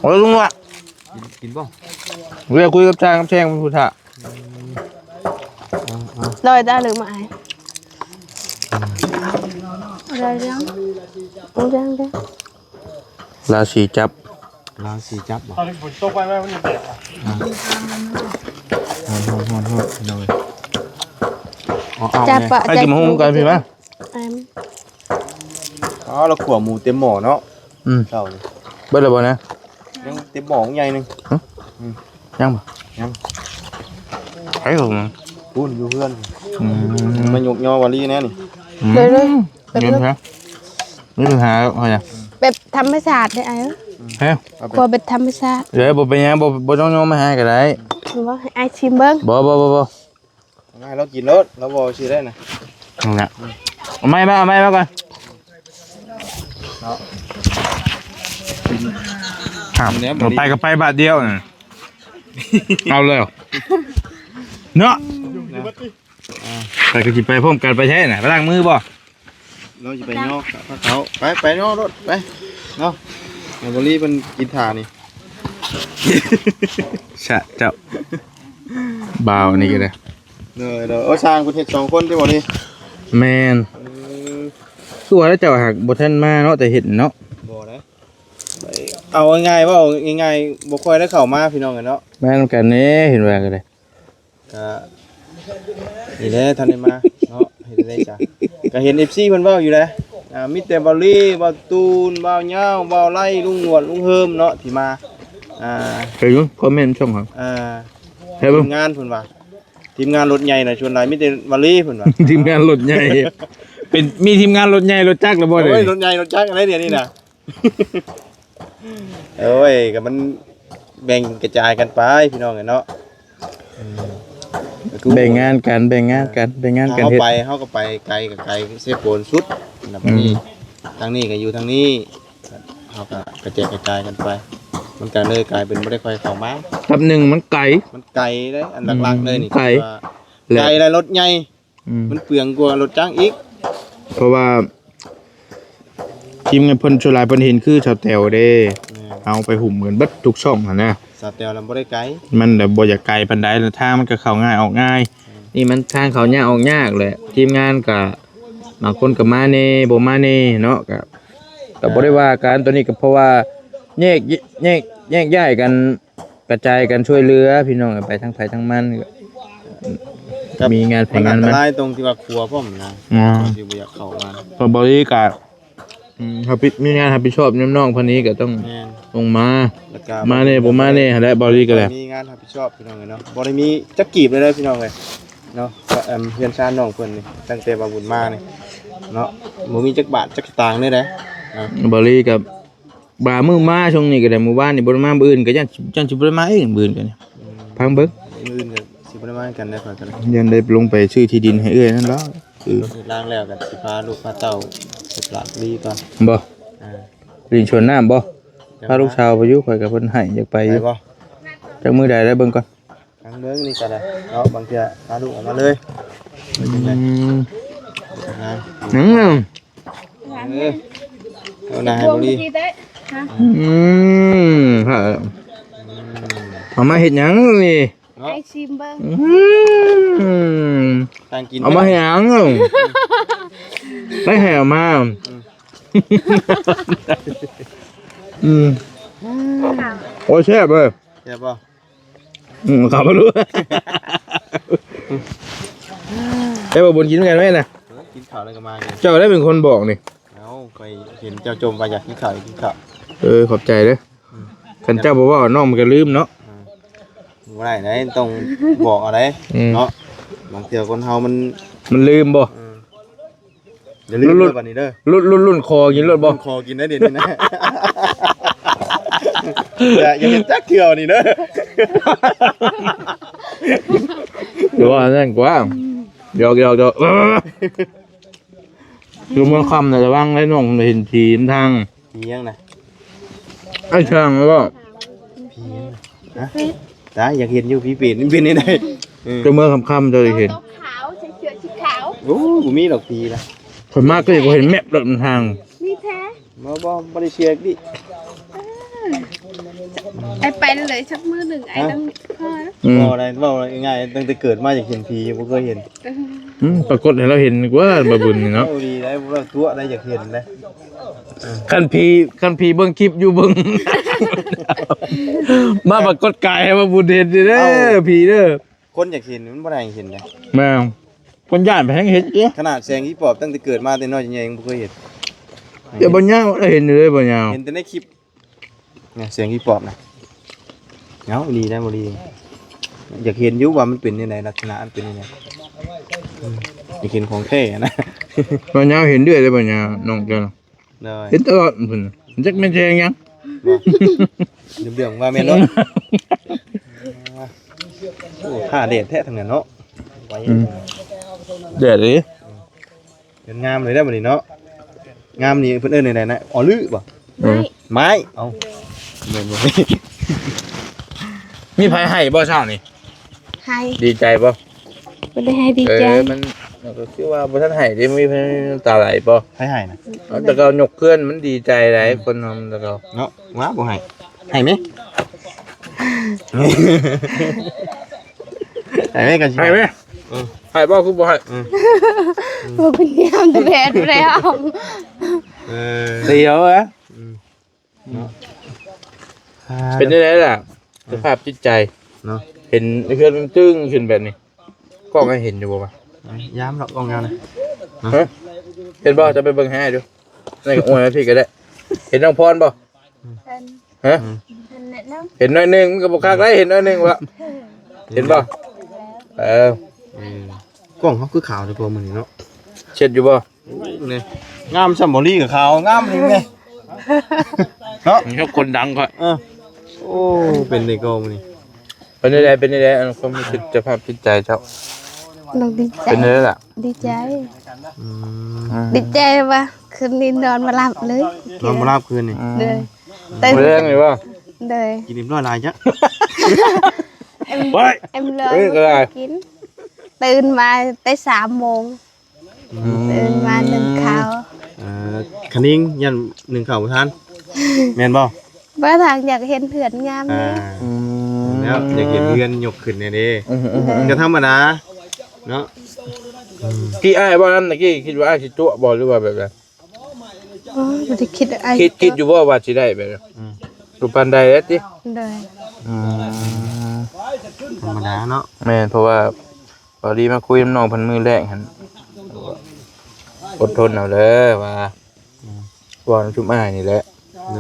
ໂອ້ຍ ລຸງວ່າ ກິນ ກິນບໍ່? ເວລາຄຸຍກັບຊ່າງກັບແຊງເປັນຜູ້ຖ້າ. ອືມ ເອົາໆ ໂດຍ ໄດ້ຫຼືບໍ່ອ້າຍ? ອືມ ໄດ້ຍັງ ຍັງ ຍັງ. ລາສີຈັບ ລາສີຈັບບໍ່? ເອົາຝົນຕົກໄວ້ໄວ້ມັນແດດ. ອ່າ ຮ້ອນໆໆ ພີ່ນ້ອງເອີຍ. ເອົາ ເອົາ ຈັບ ແມ່ ປະ ໄປກິນໝາກຫຸ່ງກັນພີ່ມາ. ອັນ ເອົາ ລາວຂົ້ວໝູເຕັມໝໍ້ເນາະ. ອືມ ເຊົ້ານີ້ ເບິດແລ້ວບໍ່ນະ? ຍັງເຕັມໝໍ້ໃຫຍ່ໜຶ່ງ. ຫຶ? ອືມ ຍັງບໍ່? ຍັງ. ໃຜເອົາມາ? ພຸ້ນ ຢູ່ເຮືອນ. ອືມ ມາຍົກຍໍວາລີແດ່ນີ້. ອືມ ເດີໆ. ມີບັນຫາ ມີບັນຫາແລ້ວ ເຮົານະ ແບບທຳມະຊາດເດ້ອ້າຍ. ຮະ ເອົາໄປ ຄົວແບບທຳມະຊາດ. ເອີ ບໍ່ເປັນຫຍັງ ບໍ່ ບໍ່ຕ້ອງຍົກມາໃຫ້ກໍໄດ້. ບໍ່ ໃຫ້ອ້າຍຊິມເບິ່ງ. ບໍ່ ບໍ່ ບໍ່ ບໍ່ ເອົາມາໃຫ້ລາວກິນໂລດ ລາວບໍ່ຊິໄດ້ນະ. ນັ້ນແຫຼະ ເອົາໄມ້ມາ ເອົາໄມ້ມາກ່ອນ. ເອົາ ເອົາໄປກໍໄປບາດດຽວນະ ເອົາແລ້ວເນາະ. ອ່າ ໄປກໍຊິໄປພ້ອມກັນ ໄປໃສນະ ໄປລ້າງມືບໍ່? ລາວຊິໄປຍໍພາເຂົາ ໄປ ໄປຍໍໂລດ ໄປເນາະ. ແມ່ນບໍ່ລີເພິ່ນກິນຖ້ານີ້ ຊະເຈົ້າ ບ່າວນີ້ກໍໄດ້. ໂດຍ ໂດຍ ໂອ້ ຊ່າງເພິ່ນເຮັດສອງຄົນຕິບໍ່ນີ້? ແມ່ນ ເອີ ຄືວ່າແລ້ວເຈົ້າຫາກບໍ່ທັນມາເນາະ ແຕ່ເຫັນເນາະ. ບໍ່ໄດ້ ເອົາງ່າຍໆ ເວົ້າງ່າຍໆ ບໍ່ຄ່ອຍໄດ້ເຂົ້າມາ ພີ່ນ້ອງເອີຍເນາະ. ມານຳກັນແດ່ ເຫັນວ່າກໍໄດ້. ກະນີ້ແຫຼະ ທັນໄດ້ມາເນາະ ເຮັດໄດ້ຈ້ະ. ກະເຫັນເອັຟຊີເພິ່ນເວົ້າຢູ່ແຫຼະ ອ່າ ມີແຕ່ບ່າວລີ ບ່າວຕູນ ບ່າວຍາວ ບ່າວໄລ ລຸງໜວດ ລຸງເຮີມເນາະ ທີ່ມາ ອ່າ ເຫັນຢູ່ຄອມເມັນຊ່ອງເຮົາ ອ່າ ເຫັນບໍ່ ທີມງານເພິ່ນວ່າ ທີມງານລົດໃຫຍ່ນະ ສ່ວນຫຼາຍມີແຕ່ບ່າວລີເພິ່ນວ່າ ທີມງານລົດໃຫຍ່ ເປັນ ມີທີມງານລົດໃຫຍ່ລົດຈັກແລ້ວບໍ່? ໂອ້ຍ ເດ້ ລົດໃຫຍ່ລົດຈັກອະໄລດຽວນີ້ນະ. ໂອ້ຍ ກໍມັນແບ່ງກະຈາຍກັນໄປ ພີ່ນ້ອງເອີຍເນາະ. ອືມ ກໍຄືແບ່ງງານກັນ ແບ່ງງານກັນ ແບ່ງງານກັນເຮັດ. ເຮົາໄປ ເຮົາກໍໄປໄກກໍໄກເຊໂປນສຸດນະ ອືມ ບາດນີ້ທາງນີ້ກໍຢູ່ທາງນີ້ ເຮົາກໍກະແຈກກະຈາຍກັນໄປ ມັນກໍເລີຍກາຍເປັນບໍ່ໄດ້ຄ່ອຍເຂົ້າມາ. ກັບໜຶ່ງມັນໄກ ມັນໄກເດ້ ອັນຫຼັກໆເລີຍນີ້ ອືມ ໄກ ຄືວ່າ ແລະ ໄກ ແລະ ລົດໃຫຍ່ ອືມ ມັນເປືອງກວ່າລົດຈັກອີກ. ເພາະວ່າທີມງານເພິ່ນ ສ່ວນຫຼາຍເພິ່ນເຫັນຄືສາວແຕວເດ້ ແມ່ນ ເຮົາໄປຫຸ້ມກັນເບິດທຸກຊ່ອງຫັ້ນນະ. ສາວແຕວລະບໍ່ໄດ້ໄກ ມັນລະບໍ່ຢາກໄກປານໃດ ແລະ ທາງມັນກໍເຂົ້າງ່າຍອອກງ່າຍ. ແມ່ນ ນີ້ມັນທາງເຂົ້າຍາກອອກຍາກແຫຼະ ທີມງານກໍບາງຄົນກໍມາແດ່ບໍ່ມາແດ່ເນາະ ກໍ ກໍບໍ່ໄດ້ວ່າກັນ. ໂຕນີ້ກໍເພາະວ່າແຍກ ແຍກ ແຍກຍ້າຍກັນ ກະຈາຍກັນຊ່ວຍເຫຼືອພີ່ນ້ອງ ໄປທາງໃຜທາງມັນ ກໍມີງານໃຜງານມັນ. ອັນຕະລາຍຕົງທີ່ວ່າຄົວພ້ອມນະ ອໍ ທີ່ບໍ່ຢາກເຂົ້າມາ ກໍບໍລິການ ອືມ ຮັບຜິດ ມີງານຮັບຜິດຊອບນຳນ້ອງເພິ່ນນີ້ກໍຕ້ອງ ແມ່ນ ລົງມາ ແລ້ວກໍມາແດ່ບໍ່ມາແດ່ຫັ້ນແຫຼະ ບໍລິການກໍໄດ້ ມີງານຮັບຜິດຊອບພີ່ນ້ອງເອີຍເນາະ. ບໍ່ໄດ້ມີຈັກກີບເລີຍເດີພີ່ນ້ອງເອີຍເນາະ. ເຮືອນຊານນ້ອງເພິ່ນນີ້ ຕັ້ງແຕ່ວ່າບຸນມານີ້ເນາະ ບໍ່ມີຈັກບາດຈັກສະຕາງເລີຍເດ້. ບໍລິການ ບາມື້ມາຊ່ວງນີ້ກໍໄດ້ ມື້ວານນີ້ບໍ່ໄດ້ມາ ມື້ອື່ນກໍຢ້ານ ຢ້ານຊິບໍ່ໄດ້ມາອີກ ມື້ອື່ນກໍນີ້ ອືມ ຟັງເບິ່ງ ມື້ອື່ນກໍຊິບໍ່ໄດ້ມາກັນແລ້ວ ຂ້ອຍກໍໄດ້ ຢ້ານໄດ້ລົງໄປຊື້ທີ່ດິນໃຫ້ເອື້ອຍນັ້ນແຫຼະ. ເອີ ເຮັດລ້າງແລ້ວກໍຊິພາລູກພາເຕົ້າໄປຕະຫຼາດລີກ່ອນ ບໍ່ ອ່າ ຫຼິ້ນສວນນ້ຳບໍ່? ພາລູກສາວໄປຢູ່ ຂ້ອຍກັບເພິ່ນໃຫ້ ຢາກໄປຢູ່ ໄປບໍ່? ຈັກມື້ໃດແລ້ວເບິ່ງກ່ອນ. ທາງເບິ່ງນີ້ກໍໄດ້ເນາະ ບາງເທື່ອພາລູກອອກມາເລີຍ. ອືມ ອືມ ເອີ ເອົາໜ້າໃຫ້ບໍລິ ອືມ ເອົາມາເຮັດຫຍັງນີ້? ເນາະ ໃຫ້ຊິມເບິ່ງ ອືມ ຕ່າງກິນ ເອົາມາເຮັດຫຍັງ? ໄດ້ໃຫ້ເອົາມາ ອືມ ອືມ ໂອ້ຍ ແຊບເວີຍ ແຊບບໍ່? ອືມ ເຂົ້າມາດູ ເອີ ເຈົ້າບໍ່ບຸນກິນນຳກັນແມ່ນນະ? ເອີ ກິນເຂົ້າແລ້ວກໍມາ ເຈົ້າໄດ້ເປັນຄົນບອກນີ້. ເອົ້າ ຂ້ອຍເຫັນເຈົ້າຈົ່ມວ່າຢາກກິນເຂົ້າ ກິນເຂົ້າ. ເອີ ຂອບໃຈເດີ. ອືມ ຄັນເຈົ້າບໍ່ເວົ້າ ນ້ອງມັນກໍລືມເນາະ. ອືມ ບໍ່ໄດ້ເດ້ ຕ້ອງບອກເອົາເດ້ ອືມ ເນາະ. ບາງເທື່ອຄົນເຮົາມັນ ມັນລືມບໍ່? ອືມ ຢ່າລືມເດີບັດນີ້ເດີ ລຸ້ນ ລຸ້ນ ລຸ້ນຄໍກິນໂລດບໍ່? ລຸ້ນຄໍກິນໄດ້ເດນີ້ນະ ຢ່າ ຢ່າເຮັດຈັກເທື່ອນີ້ເດີ ຢ່າວ່ານັ້ນກວ່າ ຫຍອກໆໆ ຢູ່ເມືອງຄຳນະ ລະວັງໄດ້ນ້ອງ ເຫັນຜີນຳທາງ ຜີຫຍັງນະ? ໄອ້ຊ່າງແລ້ວກໍ ຜີຫຍັງນະ? ຮະ? ຕາຍ ຢາກເຫັນຢູ່ຜີເປັນ ເປັນແນວໃດ? ເອີ ເຈົ້າເມືອຄ່ຳໆ ເຈົ້າໄດ້ເຫັນ ຂາວ ໃສ່ເສື້ອສີຂາວ. ໂອ້ ບໍ່ມີດອກຜີນະ ຂ້ອຍມາກໍຢາກເຫັນແມັບໂລດນຳທາງ. ມີແທ້ ບໍ່ ບໍ່ ບໍ່ໄດ້ເຊື່ອອີກຕິ. ໄປ ໄປເລີຍ ສັກມື້ໜຶ່ງ ໄອ້ ຮະ? ຕ້ອງພໍ ອືມ ບໍ່ໄດ້ ເວົ້າງ່າຍໆ ຕັ້ງແຕ່ເກີດມາຢາກເຫັນຜີ ບໍ່ເຄີຍເຫັນ. ອືມ ປາກົດໃຫ້ລາວເຫັນກວ່າ ບາບຸນນີ້ເນາະ. ເວົ້າດີໄດ໋ ເວົ້າຕົວະໄດ໋ ຢາກເຫັນເດ. ຄັນຜີ ຄັນຜີເບິ່ງຄລິບຢູ່ເບິ່ງ ມາປາກົດກາຍໃຫ້ບາບຸນເຫັນເດີ ເອົ້າ ຜີເດີ. ຄົນຢາກເຫັນມັນບໍ່ໄດ້ເຫັນເດ້. ແມ່ນ ຄົນຢ້ານໄປແຮງເຫັນເດ້. ຂະໜາດແສງຜີປອບ ຕັ້ງແຕ່ເກີດມາແຕ່ນ້ອຍຈົນໃຫຍ່ຍັງບໍ່ເຄີຍເຫັນ. ແຕ່ບໍ່ຍາວເຫັນຢູ່ເດ້ ບໍ່ຍາວ ເຫັນແຕ່ໃນຄລິບ. ນີ້ ສຽງອີປອບນະ ເອົາ ອີ່ຫຼີໄດ໋ ບໍ່ລີ ຢາກເຫັນຢູ່ວ່າມັນເປັນແນວໃດ ລັກສະນະມັນເປັນແນວໃດ ອືມ ຢາກເຫັນຂອງແທ້ນະ. ບ່າວຍາວເຫັນເລື້ອຍເດ້ ບ່າວຍາວ ນ້ອງເຈົ້າ ໂດຍ ເຫັນຕະຫຼອດພຸ້ນ ຈັກແມ່ນແສງຫຍັງ. ບໍ່ ເຫຼືອງວ່າແມ່ນເນາະ. ໂອ້ ຖ້າແດດແທ້ທັງນັ້ນເນາະ. ອືມ ແດດເດ້. ເປັນງາມເລີຍເດ້ບັດນີ້ເນາະ. ງາມນີ້ເພິ່ນເອີ້ນແນວໃດນະ? ອໍລືບໍ່? ອືມ ໄມ້ ໄມ້. ເອົ້າ ແມ່ນບໍ່? ມີໃຜໃຫ້ບໍ່ເຊົ້ານີ້? ໃຫ້. ດີໃຈບໍ່? ບໍ່ໄດ້ໃຫ້ດີໃຈ. ເອີ ມັນ ມັນກໍຄືວ່າບໍ່ທັນໃຫ້ເດ້. ມີໃຜນ້ຳຕາໄຫຼບໍ່? ໃຜໃຫ້ນະ? ເອົາ ແຕ່ເຂົາຍົກເຄື່ອນມັນດີໃຈຫຼາຍ ອືມ ຄົນເຮົາ ແຕ່ເຂົາເນາະ ວ່າບໍ່ໃຫ້. ໃຫ້ແມ? ໃຫ້ແມກໍຊິ ໃຫ້ແມ? ເອີ ໃຫ້ບໍ່? ຄືບໍ່ໃຫ້? ເອີ ບໍ່ເປັນຍາມແດດແລ້ວ. ເອີ ດຽວອະ. ອືມ ເນາະ ເປັນຈັ່ງໃດລະ ສະພາບຈິດໃຈເນາະ? ເຫັນເຮືອນມັນຕຶ້ງຂຶ້ນແບບນີ້ ກ້ອງໃຫ້ເຫັນຢູ່ບໍ່ວະ? ຍາມດອກກ້ອງຍາມນະ. ຮະ ເຫັນບໍ່? ຈະໄປເບິ່ງໃຫ້ອ້າຍດູ. ໃນອວຍມາພີ້ກໍໄດ້. ເຫັນນ້ອງພອນບໍ່? ເຫັນ. ຮະ? ອືມ ເຫັນໜ້ອຍໜຶ່ງ. ເຫັນໜ້ອຍໜຶ່ງ ມັນກໍບໍ່ຄັກໄດ໋ ເຫັນໜ້ອຍໜຶ່ງວະ. ເຫັນບໍ່? ເອີ ເອີ ກ້ອງເຮົາຄືຂາວແທ້ກວ່າມື້ນີ້ເນາະ. ເຊັດຢູ່ບໍ່? ນີ້ ງາມຊ່ຳບໍ່ລີກໍຂາວ ງາມນີ້ແມ່ ເນາະ. ນີ້ຄົນດັງຂ້ອຍ. ເອີ ໂອ້ ເປັນໄດ້ກໍມື້ນີ້. ເປັນໄດ້ ເປັນໄດ້ ອັນຄວາມຮູ້ສຶກ ສະພາບຈິດໃຈເຈົ້າ? ນ້ອງດີໃຈ. ເປັນໄດ້ລະ? ດີໃຈ. ອືມ ດີໃຈວ່າຄືນນີ້ນອນບໍ່ຫຼັບເລີຍ. ນອນບໍ່ຫຼັບຄືນນີ້? ອືມ ໂດຍ. ຕື່ນ ມື້ແລງນີ້ບໍ່? ໂດຍ. ກິນອີ່ມນ້ອຍຫຼາຍຈັກ. ເອັມ ເອີຍ ເອັມເລີຍ ເອີຍ ກໍໄດ້ ກິນ. ຕື່ນມາແຕ່ສາມໂມງ. ອືມ ຕື່ນມາໜຶ້ງເຂົ້າ. ເອີ ຄະນິງ ຢ້ານໜຶ້ງເຂົ້າບໍ່ທັນ ແມ່ນບໍ່? ບໍ່ທາງ ຢາກເຫັນເຮືອນງາມເດ້. ອ່າ ອືມ ແລ້ວຢາກເຫັນເຮືອນຍົກຂຶ້ນແດ່ເດ້. ອືມໆໆ ກໍທຳມະດາເນາະ. ອືມ ທີ່ອ້າຍເວົ້ານຳຕະກີ້ ຄິດວ່າອ້າຍຊິຕົວະບໍ່ ຫຼືວ່າແບບໃດ? ອໍ ບໍ່ໄດ້ຄິດ ອ້າຍ ຄິດ ຄິດຢູ່ບໍ່ວ່າຊິໄດ້ແບບນັ້ນ? ອືມ ບໍ່ປານໃດແລ້ວຕິ? ໂດຍ. ອືມ ທຳມະດາເນາະ. ແມ່ນ ເພາະວ່າ ພໍດີມາຄຸຍນຳນ້ອງເພິ່ນມື້ແລກຫັ້ນ ອົດທົນເອົາເດີວ່າ ອືມ ເວົ້ານຳຊຸມອ້າຍນີ້ແຫຼະ. ໂດ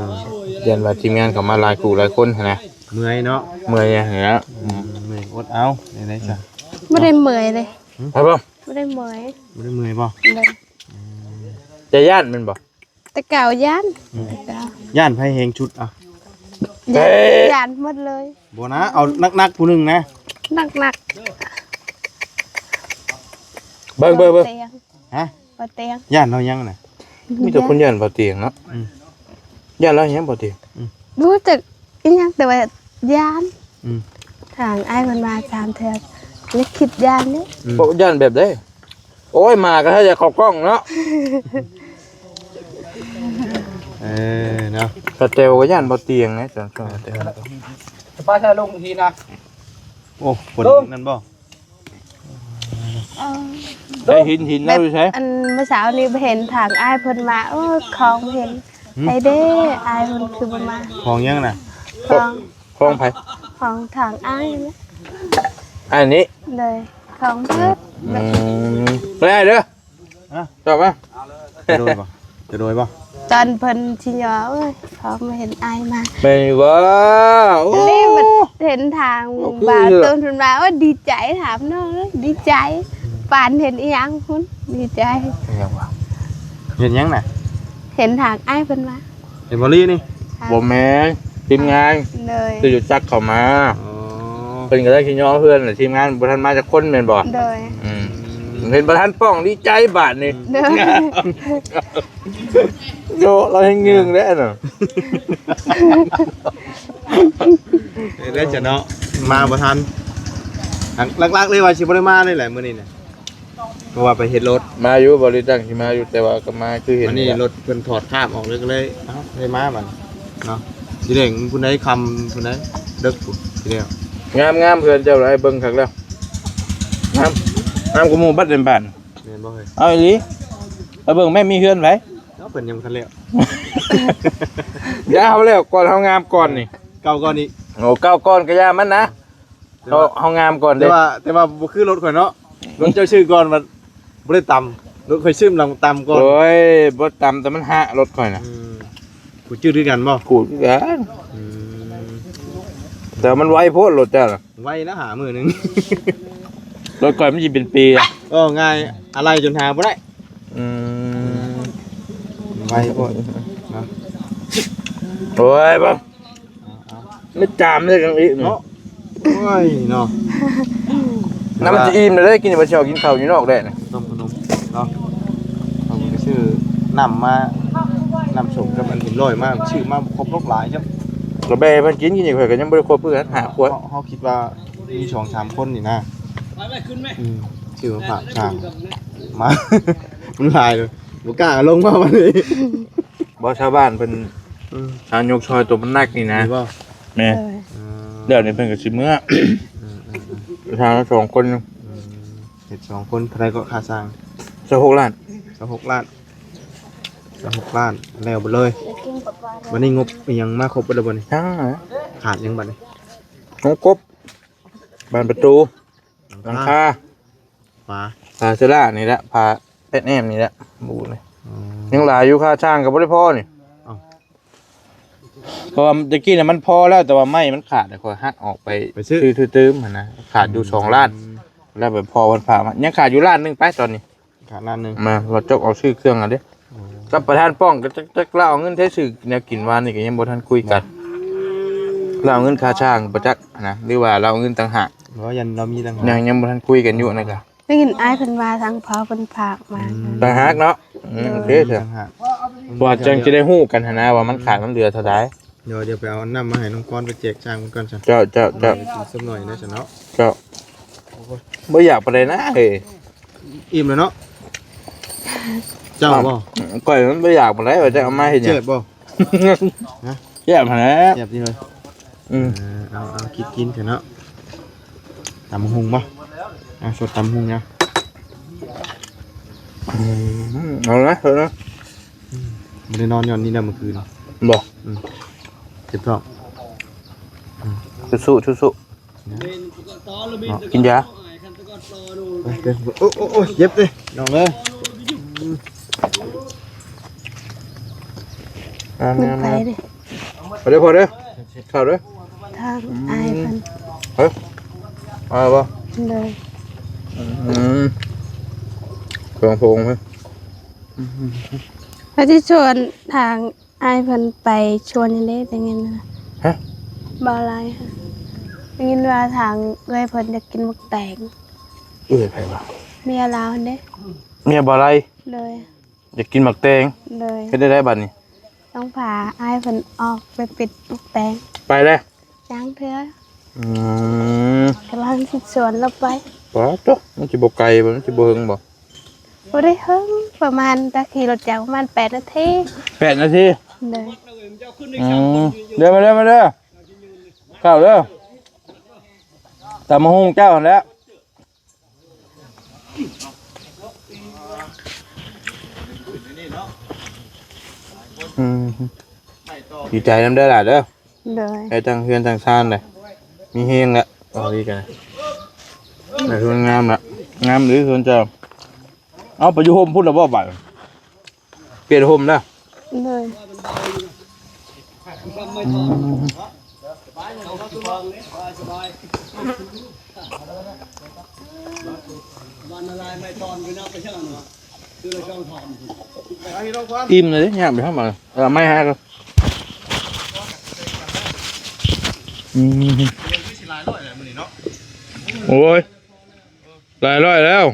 ຍ. ຢ້ານວ່າທີມງານເຂົ້າມາຫຼາຍຄູ່ຫຼາຍຄົນຫັ້ນນະ ເມື່ອຍເນາະ. ເມື່ອຍຫັ້ນແຫຼະ. ອືມ ເມື່ອຍ ອົດເອົາ ໄດ້ຊະ. ບໍ່ໄດ້ເມື່ອຍເດ້. ຫຶ? ໄດ້ບໍ່? ບໍ່ໄດ້ເມື່ອຍ. ບໍ່ໄດ້ເມື່ອຍບໍ່? ໂດຍ. ອືມ ຈະຢ້ານແມ່ນບໍ່? ແຕ່ເກົ່າຢ້ານ. ອືມ ແຕ່ເກົ່າ ຢ້ານໃຜແຮງສຸດ? ເອົາ ຢ້ານ ເຕະ ຢ້ານໝົດເລີຍ. ບໍ່ນະ ເອົາໜັກໆຜູ້ໜຶ່ງນະ. ໜັກໆ ເບິ່ງ ເບິ່ງ ເບິ່ງ. ຫະ? ບໍ່ຕຽງ. ຢ້ານລາວຫຍັງນະ? ມີແຕ່ຄົນຢ້ານບໍ່ຕຽງເນາະ. ອືມ ຢ້ານລາວຫຍັງບໍ່ຕຽງ? ອືມ ບໍ່ຈັກອີຫຍັງ ແຕ່ວ່າຢ້ານ. ອືມ ທາງອ້າຍເພິ່ນມາສາມເທື່ອ ຍັງຄິດຢ້ານເດ້. ອືມ ບໍ່ຢ້ານແບບໃດ? ໂອ້ຍ ໝາກໍຖ້າຢາກເຂົ້າກ້ອງເນາະ. ເອີ ເນາະ ກະແຕວກໍຢ້ານບໍ່ຕຽງນະ ຈອນ ຈອນກະແຕວ. ປາຊາລົງທີ່ນະ. ໂອ້ ຄົນນັ້ນບໍ່? ເອີ ໄດ້ຫີນ ຫີນເອົາຢູ່ໃສ? ອັນມື້ເຊົ້ານີ້ໄປເຫັນທາງອ້າຍເພິ່ນມາ. ໂອ້ ຂອງເຫັນ. ຫຶ? ໃຜເດ້ ອ້າຍເພິ່ນຄືບໍ່ມາ? ຂອງຫຍັງນະ? ຂອງ ຂອງໃຜ? ຂອງທາງອ້າຍນະ. ອ້າຍນີ້? ໂດຍ. ຂອງເພິ່ນ. ອືມ ໄປເດີ. ຮະ? ຈອບມາ. ຈະໂດຍບໍ່? ຈະໂດຍບໍ່? ຕອນເພິ່ນຊິຍໍ ໂອ້ຍ ພໍມາເຫັນອ້າຍມາ. ແມ່ນຢູ່ບໍ່? ໂອ້ ນີ້ມັນເຫັນທາງ ເວົ້າຄື ບ່າວໂຕນເພິ່ນມາ. ໂອ້ຍ ດີໃຈ ຖາມນ້ອງເລີຍ ດີໃຈ. ປານເຫັນອີຫຍັງພຸ້ນ ດີໃຈ. ອີຫຍັງວະ? ເຫັນຫຍັງນະ? ເຫັນທາງອ້າຍເພິ່ນມາ. ເຫັນບໍ່ລີນີ້? ບໍ່ແມ່ນ ທີມງານ. ໂດຍ. ຄືຢູ່ຈັກເຂົ້າມາ. ອໍ ເພິ່ນກໍໄດ້ຂີ້ຍໍເພື່ອນແຫຼະ ທີມງານບໍ່ທັນມາຈັກຄົນແມ່ນບໍ່? ໂດຍ. ອືມ ເຫັນບໍ່ທັນປ້ອງ ດີໃຈບາດນີ້. ໂດຍ. ໂຍ ລາວແຮງຍຶງແລ້ວນະ. ເອີ ໄດ້ຈະເນາະ ມາບໍ່ທັນ. ຫຼັກໆເລີຍວ່າຊິບໍ່ໄດ້ມາເລີຍແຫຼະມື້ນີ້ນະ. ເພາະວ່າໄປເຮັດລົດ ມາຢູ່ ບໍ່ໄດ້ຕັ້ງຊິມາຢູ່ ແຕ່ວ່າກໍມາຄືເຫັນ. ອັນນີ້ລົດເພິ່ນຖອດຄາບອອກເລີຍ ກໍເລີຍ ເອົ້າ ໄດ້ມາບັດເນາະ. ຊິແດງຜູ້ໃດ ຄ່ຳຜູ້ໃດ ເດິກຜູ້ ຊິແລ້ວ. ງາມໆ ເຮືອນເຈົ້າຫຼາຍ ເບິ່ງຄັກແລ້ວ ງາມ ງາມກວ່າໝູ່ບັດໃນບ້ານ. ແມ່ນບໍ່ເຮີ້ຍ? ເອົາອີ່ຫຼີ ໄປເບິ່ງແມ່ນມີເຮືອນໃຜ. ເອົາ ເພິ່ນຍັງບໍ່ທັນແລ້ວ. ຢ່າ ເຮົາແລ້ວກ່ອນ ເຮົາງາມກ່ອນນີ້. ເກົ່າກ່ອນອີກ. ໂອ້ ເກົ່າກ່ອນກໍຢ່າມັນນະ. ເຮົາ ເຮົາງາມກ່ອນເດ້. ແຕ່ວ່າ ແຕ່ວ່າບໍ່ຄືລົດຂ້ອຍເນາະ ລົດເຈົ້າຊື້ກ່ອນ ມັນບໍ່ໄດ້ຕຳ. ລົດຂ້ອຍຊື້ຫຼັງຕຳກ່ອນ. ໂອ້ຍ ບໍ່ຕຳ ແຕ່ມັນຫະລົດຂ້ອຍນະ. ອືມ ກູດຈືດຄືກັນບໍ່? ກູດຄືກັນ. ອືມ ແຕ່ມັນໄວໂພດລົດເຈົ້ານະ. ໄວນະ ຫາມື້ໜຶ່ງ ລົດຂ້ອຍມັນຊິເປັນປີ. ເວົ້າງ່າຍ ອາໄລ່ຈົນຫາບໍ່ໄດ້. ອືມ ໄວໂພດເນາະ. ໂອ້ຍ ບໍ່ ເອົາໆ ໄມ່ຈາມເລີຍກັນອີກເນາະ. ໂອ້ຍເນາະ ນ້ຳມັນຈະອີ່ມແລ້ວເດ້ ກິນ ວ່າຊິອອກກິນເຂົ້າຢູ່ນອກແລ້ວນີ້ ຕົ້ມຂະໜົມເນາະ. ເຮົາກໍໄປຊື້ນ້ຳມາ ນ້ຳສົ້ມກັບອັນເອັມຮ້ອຍມາ ຊື້ມາບໍ່ຄົບດອກຫຼາຍຈ້ຳ. ກໍແບ່ໃຫ້ເພິ່ນກິນ ກິນນີ້ຂ້ອຍກໍຍັງບໍ່ໄດ້ຄົບຄືກັນ ຫ້າຂວດ. ເຮົາ ເຮົາຄິດວ່າມີສອງສາມຄົນນີ້ນະ. ອືມ ຊື້ມາຝາກຊ່າງ ມາ ມັນຫຼາຍເລີຍ ບໍ່ກ້າເອົາລົງມາບັດນີ້. ບໍ່ ຊາວບ້ານເພິ່ນ ອືມ ຫາຍົກຊ່ອຍໂຕມັນໜັກນີ້ນະ. ແມ່ນ ເອີ ດຽວນີ້ເພິ່ນກໍຊິເມືອ ອືມໆໆ ທາງສອງຄົນ. ອືມ ເຮັດສອງຄົນເທົ່າໃດກໍຄ່າຊ່າງ? ຊາວຫົກລ້ານ. ຊາວຫົກລ້ານ ຊາວຫົກລ້ານ ແລ້ວເບິດເລີຍ. ບັດນີ້ງົບອີ່ຫຍັງມາຄົບເບິດແລ້ວບໍ່ນີ້? ຍັງນະ. ຂາດຫຍັງບັດນີ້? ງົບກົບ ບານປະຕູ ຫຼັງຄາ ຝາ ຝາເຊລານີ້ແຫຼະ ຝາແອດແອມນີ້ແຫຼະ ບູນີ້. ອໍ ຍັງຫຼາຍຢູ່ ຄ່າຊ່າງກໍບໍ່ໄດ້ພໍນີ້. ເອົ້າ ເພາະວ່າແຕ່ກີ້ນະມັນພໍແລ້ວ ແຕ່ວ່າໄມ້ມັນຂາດ ຂ້ອຍຫັກອອກໄປ ໄປຊື້ ຊື້ຕື່ມຫັ້ນນະ ຂາດຢູ່ ອືມ ສອງລ້ານ. ແລ້ວໄປພໍເພິ່ນຝາກມາ ຍັງຂາດຢູ່ລ້ານໜຶ່ງໄປຕອນນີ້. ຂາດລ້ານໜຶ່ງ ມາ ລາວຈົກເອົາຊື້ເຄື່ອງຫັ້ນເດ້. ໂອ້ ກັບປະທານປ້ອງກໍຈັກ ຈັກລາວເອົາເງິນໃຊ້ຊື້ແນວກິນ ວານນີ້ກໍຍັງບໍ່ທັນຄຸຍກັນ. ລາວເອົາເງິນຄ່າຊ່າງບໍ່ຈັກນະ ຫຼືວ່າລາວເອົາເງິນຕ່າງຫາກ. ບໍ່ ຍັນລາວມີຕ່າງຫາກ ຍັງ ຍັງບໍ່ທັນຄຸຍກັນຢູ່ນັ້ນກະ. ໄດ້ຍິນອ້າຍເພິ່ນວ່າທາງພໍ່ເພິ່ນຝາກມາ. ອືມ ຕ່າງຫາກເນາະ. ອືມ ໂອເຄ ຕ່າງຫາກ ວ່າຈັ່ງຈະໄດ້ຮູ້ກັນຫັ້ນນະ ວ່າມັນຂາດມັນເຫຼືອເທົ່າໃດ. ດຽວ ດຽວໄປເອົານ້ຳມາໃຫ້ນ້ອງກອນໄປແຈກຊ່າງເພິ່ນກ່ອນຊັ້ນ. ເຈົ້າ ເຈົ້າ ເຈົ້າ ກິນສັກໜ້ອຍໄດ້ຊັ້ນເນາະ. ເຈົ້າ ໂອ້ຍ ບໍ່ຢາກປານໃດນະເອີຍ. ອີ່ມແລ້ວເນາະ. ເຈົ້າບໍ່? ຂ້ອຍມັນບໍ່ຢາກປານໃດ ວ່າຈະເອົາມາເຮັດຫຍັງ? ແຊບບໍ່? ຮະ? ແຊບຫັ້ນແຫຼະ ແຊບຕິເຮີຍ. ອືມ ເອີ ເອົາ ເອົາ ກິນ ກິນເຖາະເນາະ. ຕຳບັກຫຸ່ງບໍ່? ອ່ະ ສົດຕຳບັກຫຸ່ງນະ. ອືມ ເອົານະ ເອົານະ. ອືມ ບໍ່ໄດ້ນອນຍ້ອນນີ້ແຫຼະມື້ຄືນ. ບໍ່? ອືມ ເຈັບທ້ອງ. ອືມ ສູ້ໆ ສູ້ໆ. ເນາະ ກິນຢາ. ໂອ້ ໂອ້ ໂອ້ ເຈັບເດ້ນ້ອງເອີຍ. ອືມ ມາ ມາ ມາ ໄປເດ້ ໄປເດີພໍ່ເດີ ເຂົ້າເດີ. ທາງ ອືມ ອ້າຍເພິ່ນ ເອີ ເອົາບໍ່? ໂດຍ. ອືມ ຂອງພະອົງເພິ່ນ ອືມ ເຮົາຊິຊວນທາງ ອ້າຍເພິ່ນໄປຊວນນີ້ເດ້ ໄດ້ຍິນວ່າ ຮະ? ບ່າວໄລ ໄດ້ຍິນວ່າທາງເອື້ອຍເພິ່ນຢາກກິນໝາກແຕງ. ເອື້ອຍໃຜວະ? ເມຍລາວຫັ້ນເດ້. ເມຍບ່າວໄລ? ໂດຍ. ຢາກກິນໝາກແຕງ? ໂດຍ. ເຮັດແນວໃດບັດນີ້? ຕ້ອງພາອ້າຍເພິ່ນອອກໄປປິດໝາກແຕງ. ໄປແລ້ວ? ຍັງເທື່ອ. ອືມ ກຳລັງຊິຊວນລາວໄປ. ປາດໂທ້ ມັນຊິບໍ່ໄກບໍ່? ມັນຊິບໍ່ເຫິງບໍ່? ບໍ່ໄດ້ເຫິງ ປະມານ ຖ້າຂີ່ລົດຈັກປະມານແປດນາທີ. ແປດນາທີ? ໂດຍ. ອືມ ເດີ ມາເດີ ມາເດີ ເຂົ້າເດີ ຕຳບັກຫຸ່ງເຈົ້າຫັ້ນແຫຼະ. ອືມ ດີໃຈນຳເດີຫຼານເດີ. ໂດຍ. ໄດ້ຕັ້ງເຮືອນຕັ້ງຊານເລີຍ ມີແຮງແລ້ວ ເວົ້າດີກັນ ໄດ້ເຮືອນງາມລະ ງາມຫຼືເຮືອນເຈົ້າ. ເອົາ ໄປຢູ່ຮົ່ມພຸ້ນລະບໍ່ບາດ? ປ່ຽນຮົ່ມນະ. ໂດຍ. ອີ່ມເລີຍເດ້ ຍ່າງໄປທາງໃດ ເອີ ໄມ້ຫາກ່ອນ. ອືມ ໂອ້ຍ ຫຼາຍຮ້ອຍແລ້ວ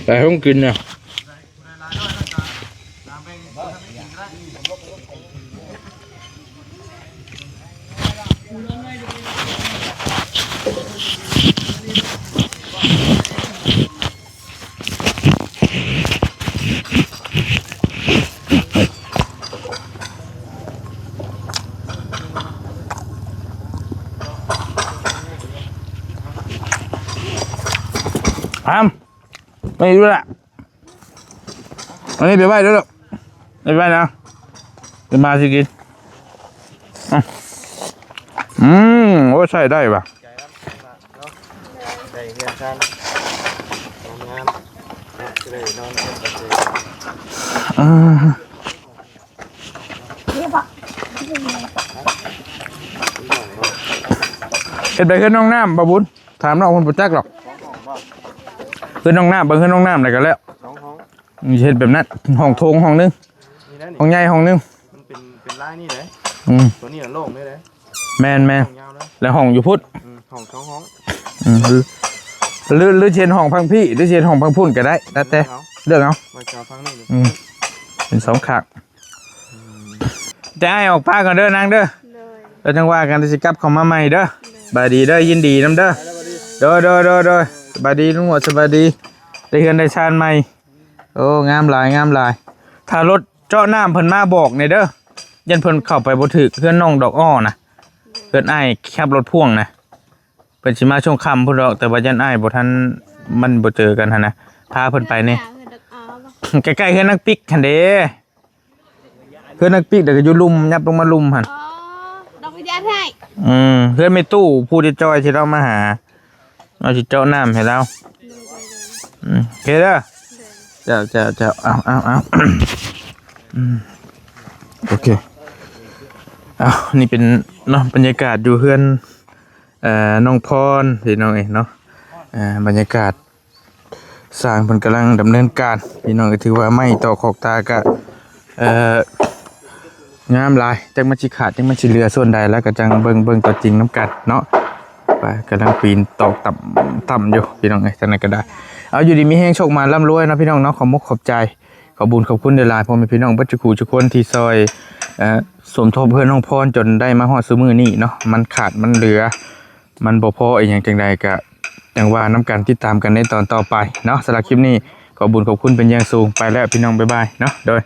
ໄປຫ້ອງກິນນະ. ອາມ ມານີ້ດູລະ ອັນນີ້ໄປໄວ້ເດີລູກ ໄປໄວ້ນະ ເປັນໝາຊິກິນ. ອືມ ອືມ ໂອ້ຍ ໃຊ້ໄດ້ວ່າ ໃຊ້ເຮືອນຊານງາມໆ ເນາະ ຊິໄດ້ນອນກັນໄປເລີຍ. ອືມ ເຮັດໄປເຮືອນນ້ອງນ້ຳ ບ່າວບຸນ ຖາມນ້ອງເພິ່ນບໍ່ຈັກດອກ. ເຮືອນນ້ອງນ້ຳ ເບິ່ງເຮືອນນ້ອງນ້ຳແລ້ວກໍແລ້ວ ສອງຫ້ອງ ເຮັດແບບນັ້ນ ຫ້ອງໂຖງຫ້ອງໜຶ່ງ ນີ້ນະ ຫ້ອງໃຫຍ່ຫ້ອງໜຶ່ງ ມັນເປັນ ເປັນລາຍນີ້ເດ້ ອືມ ຕົວນີ້ໂລ່ງເດ້ ແມ່ນ ແມ່ນ ຫ້ອງຍາວເດ້ ແລ້ວຫ້ອງຢູ່ພຸ້ນ ອືມ ຫ້ອງສອງຫ້ອງ ອືມ ຫຼື ຫຼືຊິເຮັດຫ້ອງຝັ່ງພີ້ ຫຼືຊິເຮັດຫ້ອງຝັ່ງພຸ້ນກໍໄດ້ ແລ້ວແຕ່ ເລືອກເອົາ ເລືອກເອົາ ວ່າຈະເອົາຝັ່ງນີ້ ອືມ ເປັນສອງຂ້າງ ແຕ່ອ້າຍອອກປາກ່ອນເດີນາງເດີ ໂດຍ ແລ້ວຈັ່ງວ່າກັນ ຊິກັບເຂົ້າມາໃໝ່ເດີ ໂດຍ ສະບາຍດີເດີ ຍິນດີນຳເດີ ໂດຍ ໂດຍ ໂດຍ ໂດຍ ສະບາຍດີລຸງຫົວ ສະບາຍດີ ໄດ້ເຮືອນໄດ້ຊານໃໝ່ ໂອ້ ງາມຫຼາຍ ງາມຫຼາຍ ຖ້າລົດເຈາະນ້ຳເພິ່ນມາບອກແດ່ເດີ ຢ້ານເພິ່ນເຂົ້າໄປບໍ່ຖືກ ເຮືອນນ້ອງດອກອ້ອນະ ເຮືອນອ້າຍຂັບລົດພ່ວງນະ ເພິ່ນຊິມາຊ່ວງຄ່ຳພຸ້ນດອກ ແຕ່ວ່າຢ້ານອ້າຍບໍ່ທັນ ມັນບໍ່ເຈີກັນຫັ້ນນະ ພາເພິ່ນໄປແດ່ ເຮືອນດອກອ້ອ ໃກ້ໆເຮືອນນາງປິກຫັ້ນເດ້ ເຮືອນນາງປິກ ແລ້ວກໍຢູ່ລຸ່ມ ຍັບລົງມາລຸ່ມຫັ້ນ ອໍ ດອກກະຢາໄທ ອືມ ເຮືອນແມ່ຕູ້ ຜູ້ທີ່ຈ່ອຍທີ່ລາວມາຫາ ເຮົາຊິເຈາະນ້ຳໃຫ້ລາວ ໂດຍ ໂດຍ ໂດຍ ອືມ ໂອເຄເດີ ໂດຍ ເຈົ້າ ເຈົ້າ ເຈົ້າ ເອົາ ເອົາ ເອົາ ອືມ ໂອເຄ ເອົາ ນີ້ເປັນເນາະ ບັນຍາກາດຢູ່ເຮືອນ ເອີ ນ້ອງພອນ ພີ່ນ້ອງເອີຍເນາະ ເອີ ບັນຍາກາດ ຊ່າງເພິ່ນກຳລັງດຳເນີນການ ພີ່ນ້ອງ ກໍຖືວ່າໄມ້ຕອກຂອກຕາກະ ເອີ ງາມຫຼາຍ ຈັກມັນຊິຂາດ ຈັກມັນຊິເຫຼືອສ່ວນໃດ ແລ້ວກໍຈັ່ງເບິ່ງ ເບິ່ງຕົວຈິງນຳກັນເນາະ ໄປ ກຳລັງປີນຕອກຕ່ຳ ຕ່ຳຢູ່ ພີ່ນ້ອງເອີຍ ຈັ່ງໃດກໍໄດ້ ເອົາ ຢູ່ດີມີແຮງ ໂຊກໝານ ລ່ຳລວຍເນາະ ພີ່ນ້ອງເນາະ ຂອບມຸກຂອບໃຈ ຂອບບຸນຂອບຄຸນຫຼາຍໆ ພໍ່ແມ່ພີ່ນ້ອງເບິດສູ່ຜູ້ສູ່ຄົນທີ່ຊ່ອຍ ເອີ ສົມທົບເຮືອນນ້ອງພອນ ຈົນໄດ້ມາຮອດຊຸມື້ນີ້ເນາະ ມັນຂາດ ມັນເຫຼືອ ມັນບໍ່ພໍອີ່ຫຍັງຈັ່ງໃດ ກະຈັ່ງວ່ານຳກັນ ຕິດຕາມກັນໃນຕອນຕໍ່ໄປເນາະ ສຳລັບຄລິບນີ້ ຂອບບຸນຂອບຄຸນເປັນຢ່າງສູງ ໄປແລ້ວ ພີ່ນ້ອງ ບາຍບາຍເນາະ ໂດຍ.